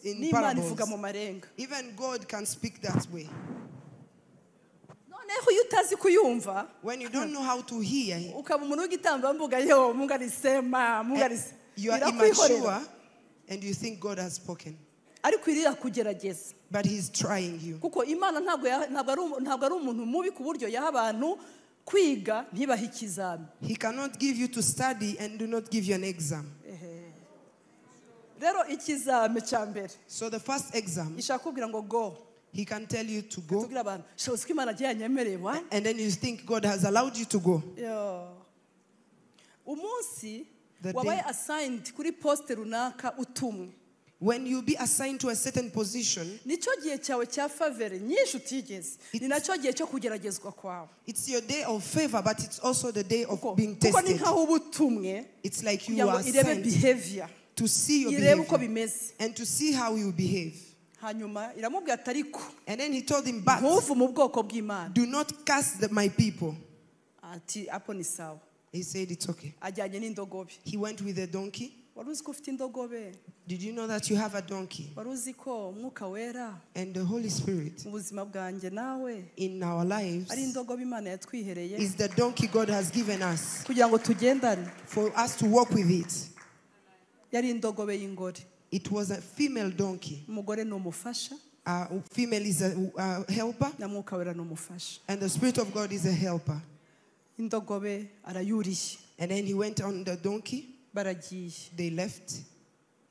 N'Imana parables. Ivuga mu marenga. Even God can speak that way. Noneho iyo utazi kuyumva, when you don't know how to hear, ukaba umuntu w'igitambambuga, yo mungarisema, mungarise. You are immature and you think God has spoken. Ariko irira kugerageza. But he's trying you. Kuko Imana ntabwo ari umuntu mubi ku buryo yaha abantu kwiga ntibahe ikizami. He cannot give you to study and do not give you an exam. Rero ikizami cya mbere. So the first exam, ishaka kubwira ngo go. He can tell you to go. Tubwira abantu, shoboza ko Imana agiye yanyemereye, wa? And then you think God has allowed you to go. Yo. Umunsi The wabaye day assigned kuri poste runaka utumwe. When you be assigned to a certain position, nicyo gihe cyawe cya favor nyinshi utigeze. Ni nacyo gihe cyo kugeragezwa kwawe. It's your day of favor, but it's also the day of being Kuko ni tested. nkaho uba utumwe It's like you kugira ngo are irebe sent behavior. to see your Irebe uko behavior bimeze. and to see how you behave. Hanyuma iramubwira ati ariko And then he told him, but ntuve mu bwoko bw'Imana. do not curse my people. Ati apo ni sawa. He said it's okay. Ajyanye n'indogobe. He went with a donkey. Wari uzi ko ufite indogobe? Did you know that you have a donkey? Wari uzi ko Umwuka Wera And the Holy Spirit mu buzima bwanjye nawe in our lives ari indogobe Imana yatwihereye is the donkey God has given us kugira ngo tugendane. for us to walk with it. Yari indogobe y'ingore. It was a female donkey. Umugore ni umufasha. A female is a helper. Na Mwuka Wera ni umufasha. And the Spirit of God is a helper. Indogobe arayuriye. And then he went on the donkey. Baragiye. They left.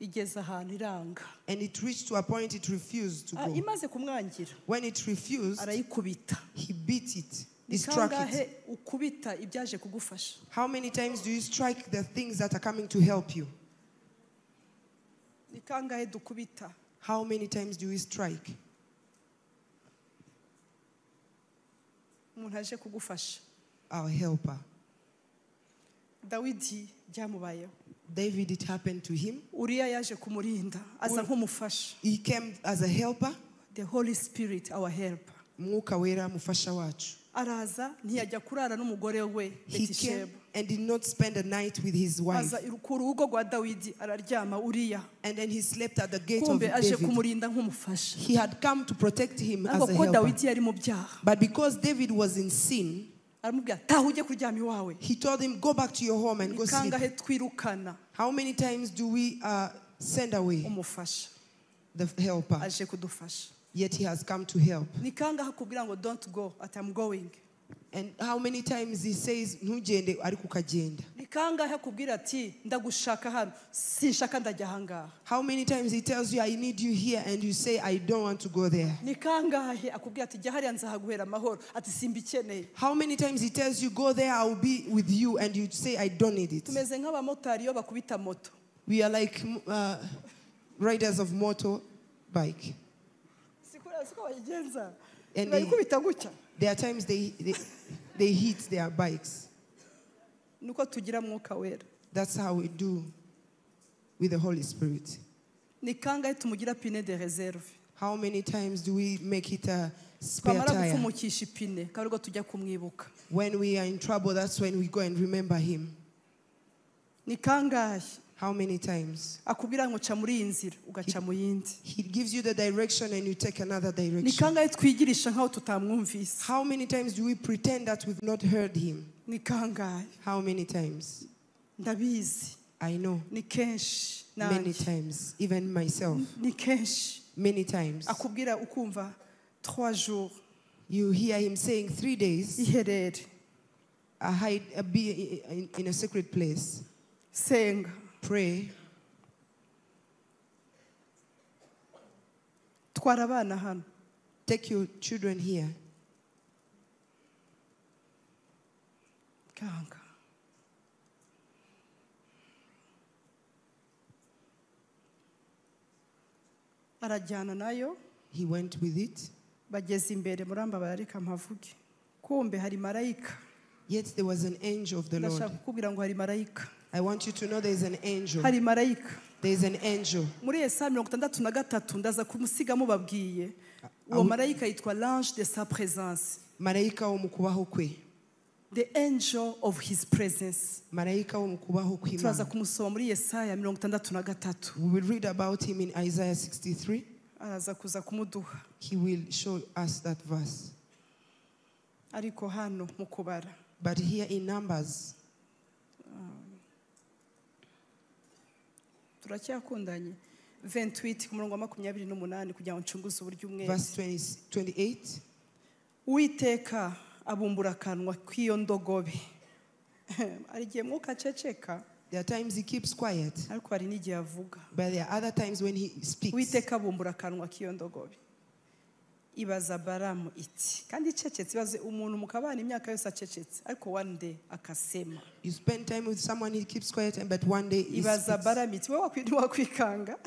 Igeze ahantu iranga. And it reached to a point it refused to go. Imaze kumwangira. When it refused, arayikubita. He beat it. He struck it. Kangahe ukubita ibyaje kugufasha? How many times do you strike the things that are coming to help you? Ni kangahe dukubita? How many times do we strike? Umuntu aje kugufasha. Our helper. Dawidi byamubayeho. David, it happened to him. Uriya yaje kumurinda, aza nk'umufasha. He came as a helper. The Holy Spirit, our helper. Mwuka Wera mufasha wacu. Araza ntiyajya kurara n'umugore we He came Betisheba. and did not spend the night with his wife. Aza ku rugo rwa Dawidi araryama Uriya. And then he slept at the gate of Kumbe aje David. kumurinda nk'umufasha. He had come to protect him as Ariko a kuko helper. Dawidi yari mu byaha. But because David was in sin, aramubwira taha ujye kuryama iwawe. He told him, go back to your home and go sleep. Kangahe twirukana How many times do we send away umufasha? the helper? Aje kudufasha. Yet he has come to help. Ni kangahe akubwira ngo don't go, at I'm going. And how many times he says ntugende ariko ukagenda. Ni kangahe akubwira ati ndagushaka hano, sinshaka ndajya ahangaha. How many times he tells you I need you here and you say I don't want to go there. Ni kangahe akubwira ati jya hariya nzahaguhera amahoro, ati simbikeneye. How many times he tells you go there, I will be with you, and you say I don't need it. Tumeze nk'abamotari iyo bakubita moto. We are like riders of motorbike. Siko bayigenza. And Bayikubita gutya. there are times they hit their bikes. Nuko tugira Mwuka Wera. That's how we do with the Holy Spirit. Ni kangahe tumugira pine de reserve? How many times do we make it a spare Twamara tire? gupfumukisha ipine karugo tujya kumwibuka. When we are in trouble, that's when we go and remember him. Ni kangahe? How many times? Akubwira ngo ca muri iyi nzira ugaca mu yindi. He gives you the direction and you take another Ni direction. kangahe twigirisha nkaho tutamwumvise? How many times do we pretend that we've not heard him? Ni kangahe? How many times? Ndabizi. I know. Ni kenshi. Many times, even myself. Ni kenshi. Many times. Akubwira ukumva 3 jours. You hear him saying 3 days. Iherere. I hide, be in a secret place. Senga. Pray. Twara abana hano. Take your children here. Kanga. Arajyana nayo. He went with it. Bageze imbere muramba barareka mpavuge. Kumbe hari marayika. Yet there was an angel of the Lord. Ndashaka kukubwira ngo hari marayika. I want you to know there is an angel. Hari marayika. There is an angel. Muri Yesaya 63 ndaza kumusiga mubabwiye. Uwo marayika yitwa l'ange de sa présence. Marayika wo mukubaho kwe. The angel of his presence. Marayika wo mukubaho kw'Imana. Turaza kumusoma muri Yesaya 63. We will read about him in Isaiah 63. Araza kuza kumuduha. He will show us that verse. Ariko hano mu kubara. But here in Numbers. Turacyakundanye 28 ku murongo wa 28 kugira ngo ncunguze uburyo umwe. Verse 28. Uwiteka abumbura akanwa kw'iyo ndogobe. Hari igihe Mwuka aceceka. There are times he keeps quiet. Ariko hari n'igihe avuga. But there are other times when he speaks. Uwiteka abumbura akanwa k'iyo ndogobe. Ibaza Balamu iti. Kandi icecetse ibaze umuntu mukabana imyaka yose acecetse ariko one day akasema. You spend time with someone, he keeps quiet, but one day he Ibaza speaks. Balamu iti wowe wakwikanga.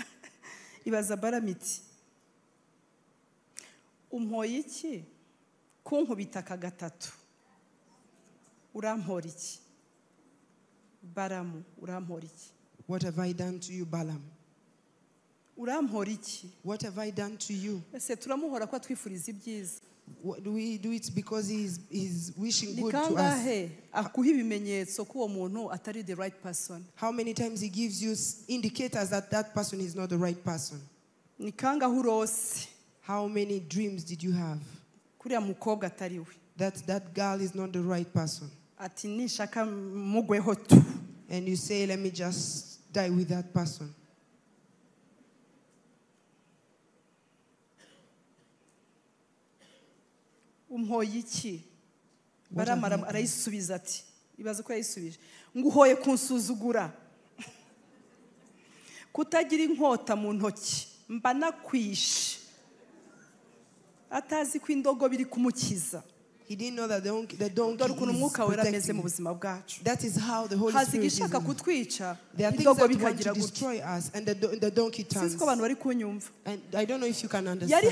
Ibaza Balamu iti umpoye iki kunkubita aka gatatu urampora iki Balamu urampora iki? What have I done to you, Balaam? Urampora iki? What have I done to you? Ese turamuhora ko atwifuriza ibyiza. What do we do it because he's wishing good to us? Kangahe akuha ibimenyetso ko uwo muntu atari the right person? How many times he gives you indicators that that person is not the right person? Ni kangahe urose? How many dreams did you have? Kuriya mukobwa atari we. That girl is not the right person. Ati nishaka mugweho tu. And you say, let me just die with that person. Umhoye iki? Balamu arayisubiza ati ibaze ko yayisubije nguhoye kunsuzugura kutagira inkota mu ntoki mba nakwishe atazi ko indogobe iri kumukiza. He didn't know that the donkey is protecting him. That is how the Holy Spirit is. There are things that want to destroy us, and the donkey turns. And I don't know if you can understand.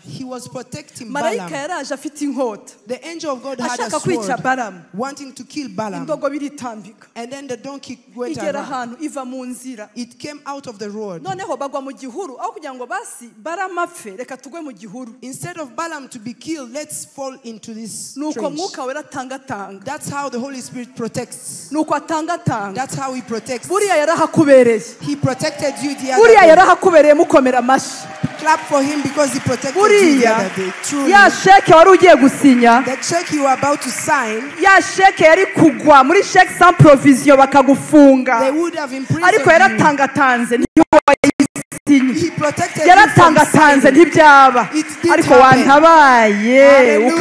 He was protecting Balaam. The angel of God had a sword, wanting to kill Balaam. And then the donkey went around. It came out of the road. Instead of Balaam to be killed, let's fall into this trench. That's how the Holy Spirit protects. That's how he protects. He protected you the other day. Clap for him because he protected you the other day. Truly. The check you were about to sign, they would have imprisoned you. He protected you from signing. It did happen. Hallelujah.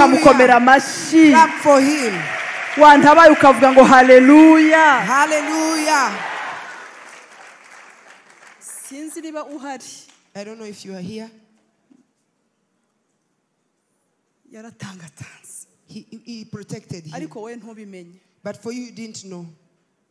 Clap for him. Hallelujah. Hallelujah. I don't know if you are here. He protected him. But for you, you didn't know.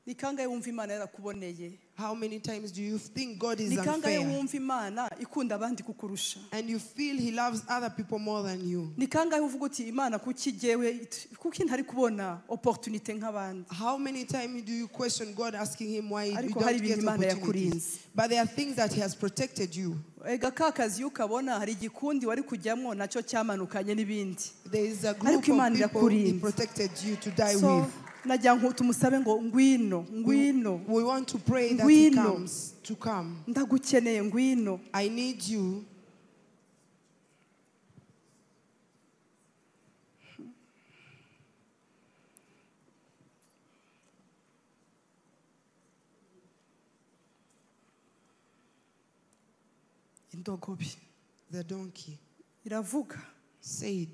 Ni kangahe wumva Imana yarakuboneye? How many times do you think God is Ni kangahe unfair? wumva Imana ikunda abandi kukurusha? And you feel he loves other people more than you. Ni kangahe uvuga uti Imana kuki jewe kuki ntari kubona opportunity nk'abandi? How many times do you question God, asking him why you Ariko hari don't get ibintu Imana opportunities? yakurinze. But there are things that he has protected you. Ega ka kazi ukabona hari igikundi wari kujyamwo nacyo cyamanukanye n'ibindi. There is a group Ariko of Imana people he irakurinze. protected you to die So, with. nagira ngo tumusabe ngo ngwino, ngwino. We want to pray that he Ngwino. comes to come. Ndagukeneye ngwino. I need you. Indogobe. The donkey Iravuga. said.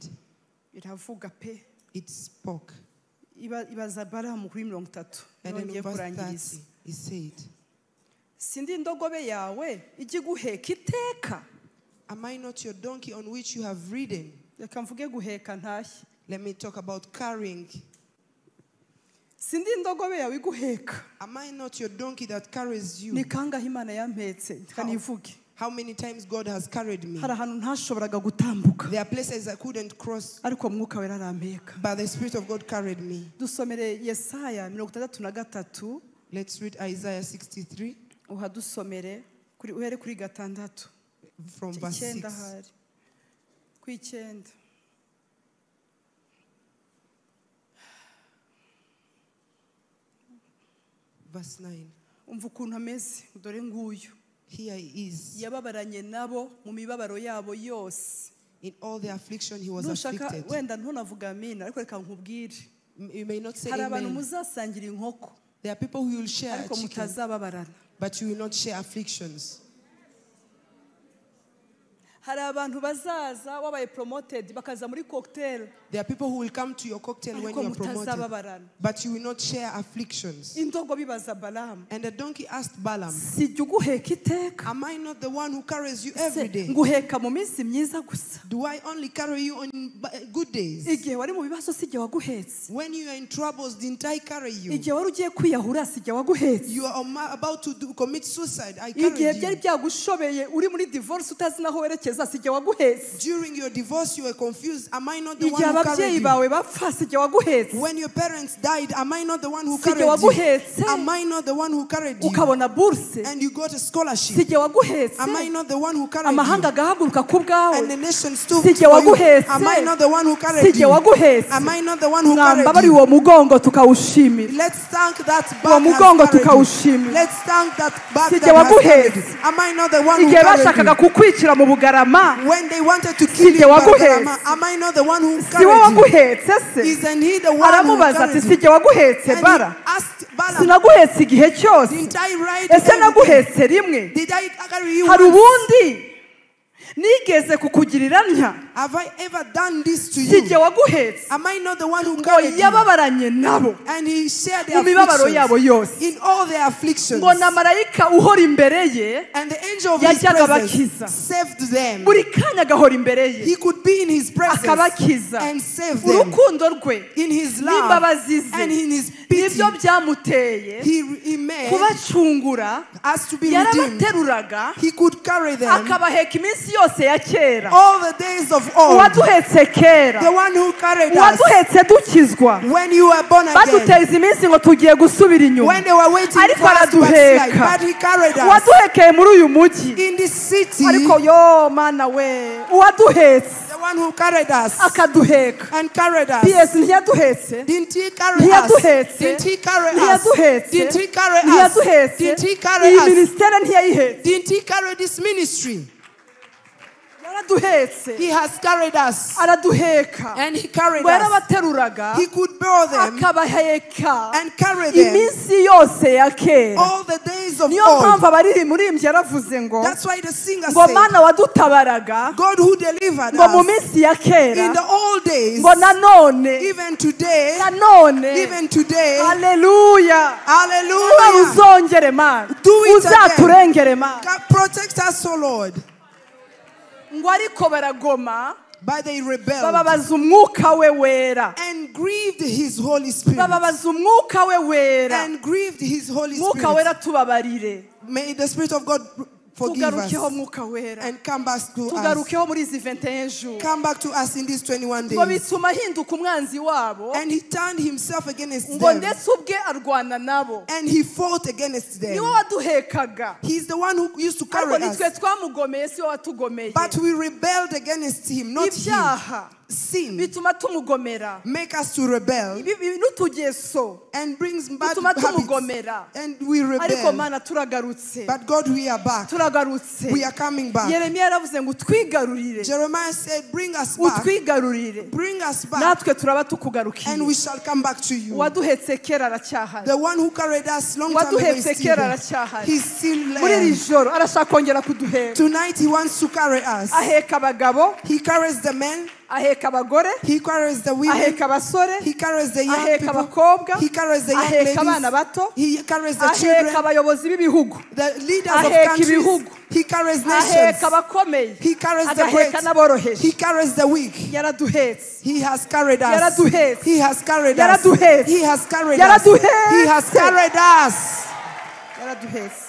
Iravuga pe. It spoke. Ibaza Balamu kuri 30. And in Nongeye verse kurangiriza. 30, he said, Sindi indogobe yawe ijya iguheka iteka. Am I not your donkey on which you have ridden? Reka mvuge guheka ntashye. Let me talk about carrying. Sindi indogobe yawe iguheka. Am I not your donkey that carries you? Ni kangahe Imana yampetse? Reka nivuge. How many times God has carried me? Hari ahantu ntashoboraga gutambuka. There are places I couldn't cross, Ariko Mwuka Wera arampeka. but the Spirit of God carried me. Dusomere Yesaya 63. Let's read Isaiah 63. Uhadusomere kuri uhere kuri 6. From verse 6. Ahari. Ku 9. Verse 9. Umva ukuntu ameze, dore nguyu. Here he is. Yababaranye nabo mu mibabaro yabo yose. In all the affliction he was Nushaka afflicted. wenda ntunavuga amina, ariko reka nkubwire. You may not say Hari abantu amen. muzasangira inkoko. There are people who will share Ariko chicken, mutazababarana. but you will not share afflictions. Hari abantu bazaza wabaye promoted bakaza muri cocktail. There are people who will come to your cocktail when Ariko you are promoted, mutazababarana. but you will not share afflictions. Indogo bibaza Balaam. And the donkey asked Balaam, Sijya uguheka iteka. Am I not the one who carries you every day? Nguheka mu minsi myiza gusa. Do I only carry you on good days? Igihe wari mu bibazo sijya waguhetse. When you are in troubles, didn't I carry you? Igihe wari ugiye kwiyahura sijya waguhetse. You are about to commit suicide, I Igihe carried byari you. byagushobeye uri muri divorce utazi naho werekeza sijya waguhetse. During your divorce, you were confused. Am I not the one Igihe who carried ababyeyi you? bawe bapfa sijya waguhetse. When your parents died, am I not the one who Sijya carried you? waguhetse. Am I not the one who carried you? Ukabona bourse. And you got a scholarship. Sijya waguhetse. Am I not the one who carried Amahanga you? agahaguruka ku bwawe. And the nation stood Sijya for you. waguhetse. Am I not the one who carried Sijya you? waguhetse. Am I not the one who Mwamba carried bari you? uwo mugongo tukawushimira. Let's thank that Uwo back has mugongo carried you. tukawushimira. Let's thank that back Sijya that has carried waguhetse. you. Am I not the one who Igihe carried bashakaga you? kukwicira mu Bugarama. When they wanted to kill Sijya you, waguhetse. Bugarama, am I not the one who Si wowe carried you? waguhetse se? Isn't he the one who Aramubaza ati carried you? sijya waguhetse And he bara? asked Balaam, Sinaguhetse igihe cyose. didn't I ride Ese every day? naguhetse rimwe? Did I carry you Hari once? ubundi nigeze kukugirira ntya? Have I ever done this to you? Sijya waguhetse. Am I not the one who Ngo carried you? yababaranye nabo And he shared their mu mibabaro yabo afflictions. yose. In all their afflictions. Ngo na marayika uhora imbere ye And the angel of his yajyaga presence abakiza. saved them. Buri kanya agahora imbere ye He could be in his presence akabakiza. and save them. Urukundo rwe In his love n'imbabazi ze and in his pity, nibyo byamuteye he made kubacungura. us to be redeemed. Yarabateruraga He could carry them akabaheka iminsi yose ya kera. all the days of old. Uwaduhetse kera, The one who carried us uwaduhetse dukizwa, when you were born again. baduteza iminsi ngo tugiye gusubira inyuma, When they were waiting ariko for us to backslide, araduheka. but he carried us Uwaduhekeye muri uyu mujyi, in this city. ariko yo mana we, uwaduhetse The one who carried us akaduheka. and carried us. PS ntiyaduhetse. Didn't he carry us? Ntiyaduhetse. Didn't he carry us? Ntiyaduhetse. Didn't he carry us? Ntiyaduhetse. Didn't he carry Iyi us? minisiteri ntiyayihetse. Didn't he carry this ministry? Yaraduhetse. He has carried us. Araduheka. And he carried Ngo us. yarabateruraga He could bear them akabaheka and carry them iminsi yose ya kera. all the days of Niyo old. mpamvu abari murimbyi yaravuze ngo That's why the singer ngo said, Mana wadutabaraga God who delivered ngo mu us minsi ya in kera the old days, ngo nanone even today, nanone even today, haleluya. Hallelujah. Uzongere Mana, Do it again. uzaturengere Mana. God protect us, O Lord. Ngo ariko baragoma But they rebelled bababaza umwuka we wera and grieved his Holy Spirit. Bababaza umwuka we wera. And grieved his Holy Mwuka Spirit. wera tubabarire. May the Spirit of God forgive us Tugarukeho mwuka wera. and come back to us. Tugarukeho muri izi 21 jours. Come back to us in these 21 Ngo days. bituma ahinduka umwanzi wabo. And he turned himself against Ngo them. ndetse ubwe arwana nabo. And he fought against them. Niwe waduhekaga. He's the one who used to Ariko carry us. nitwe twamugomeye si we watugomeye. But we rebelled against him, not him. Ibyaha Sin bituma tumugomera. make us to rebel N'utugeso and brings bad bituma habits. tumugomera. And we Ariko rebel. Mana turagarutse. But God, we are back. Turagarutse. We are coming back. Yeremiya yaravuze ngo utwigarurire. Jeremiah said, bring us back. Utwigarurire. Bring us back. Natwe turaba tukugarukiye. And we shall come back to you. Uwaduhetse kera aracyahari. The one who carried us long time ago is Uwaduhetse still kera there. aracyahari. He's still Muri iri there. joro arashaka kongera kuduheka. Tonight he wants to carry us. Aheka abagabo, He carries the men. aheka abagore, He carries the women. aheka abasore, He carries the young aheka people. abakobwa, He carries the young aheka abana ladies. bato, He carries the aheka children. abayobozi b'ibihugu, The leaders of aheka countries. ibihugu, He carries nations. aheka abakomeye, He carries the great. agaheka n'aboroheje. He carries the weak. Yaraduhetse. He has carried us. Yaraduhetse. He has carried us. Yaraduhetse. He has carried us. Yaraduhetse. He has carried us. Yaraduhetse.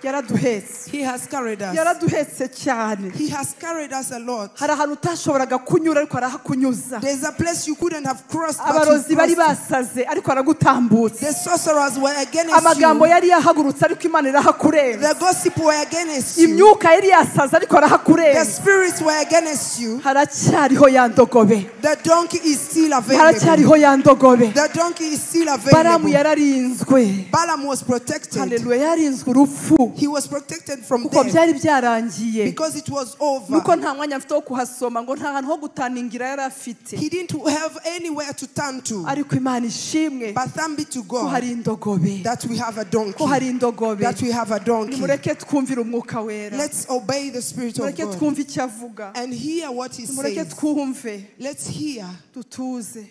Yaraduhetse. He has carried us. Yaraduhetse cyane. He has carried us a lot. Hari ahantu utashoboraga kunyura ariko arahakunyuza. There's a place you couldn't have crossed, but Abarozi you bari crossed. basaze ariko aragutambutsa. The sorcerers were against Amagambo you. yari yahagurutse ariko Imana irahakurenza. The gossip were against you. Imyuka yari yasaze ariko The arahakurenza. spirits were against you. Haracyariho ya ndogobe. The donkey is still available. Haracyariho ya ndogobe. The donkey is still Balamu available. yararinzwe. Balaam was protected. Haleluya, yarinzwe urupfu. He was protected from Kuko death byari byararangiye. because it was over. Nuko nta mwanya mfite wo kuhasoma ngo nta hantu ho gutaningira yari afite. He didn't have anywhere to turn to. Ariko Imana ishimwe But thank be to ko God hari indogobe. that we have a donkey. Ko hari indogobe. That we have a donkey. Nimureke twumvire umwuka wera. Let's obey the Spirit of Nimureke God twumve icyo avuga. and hear what He Nimureke says. twumve Let's hear dutuze.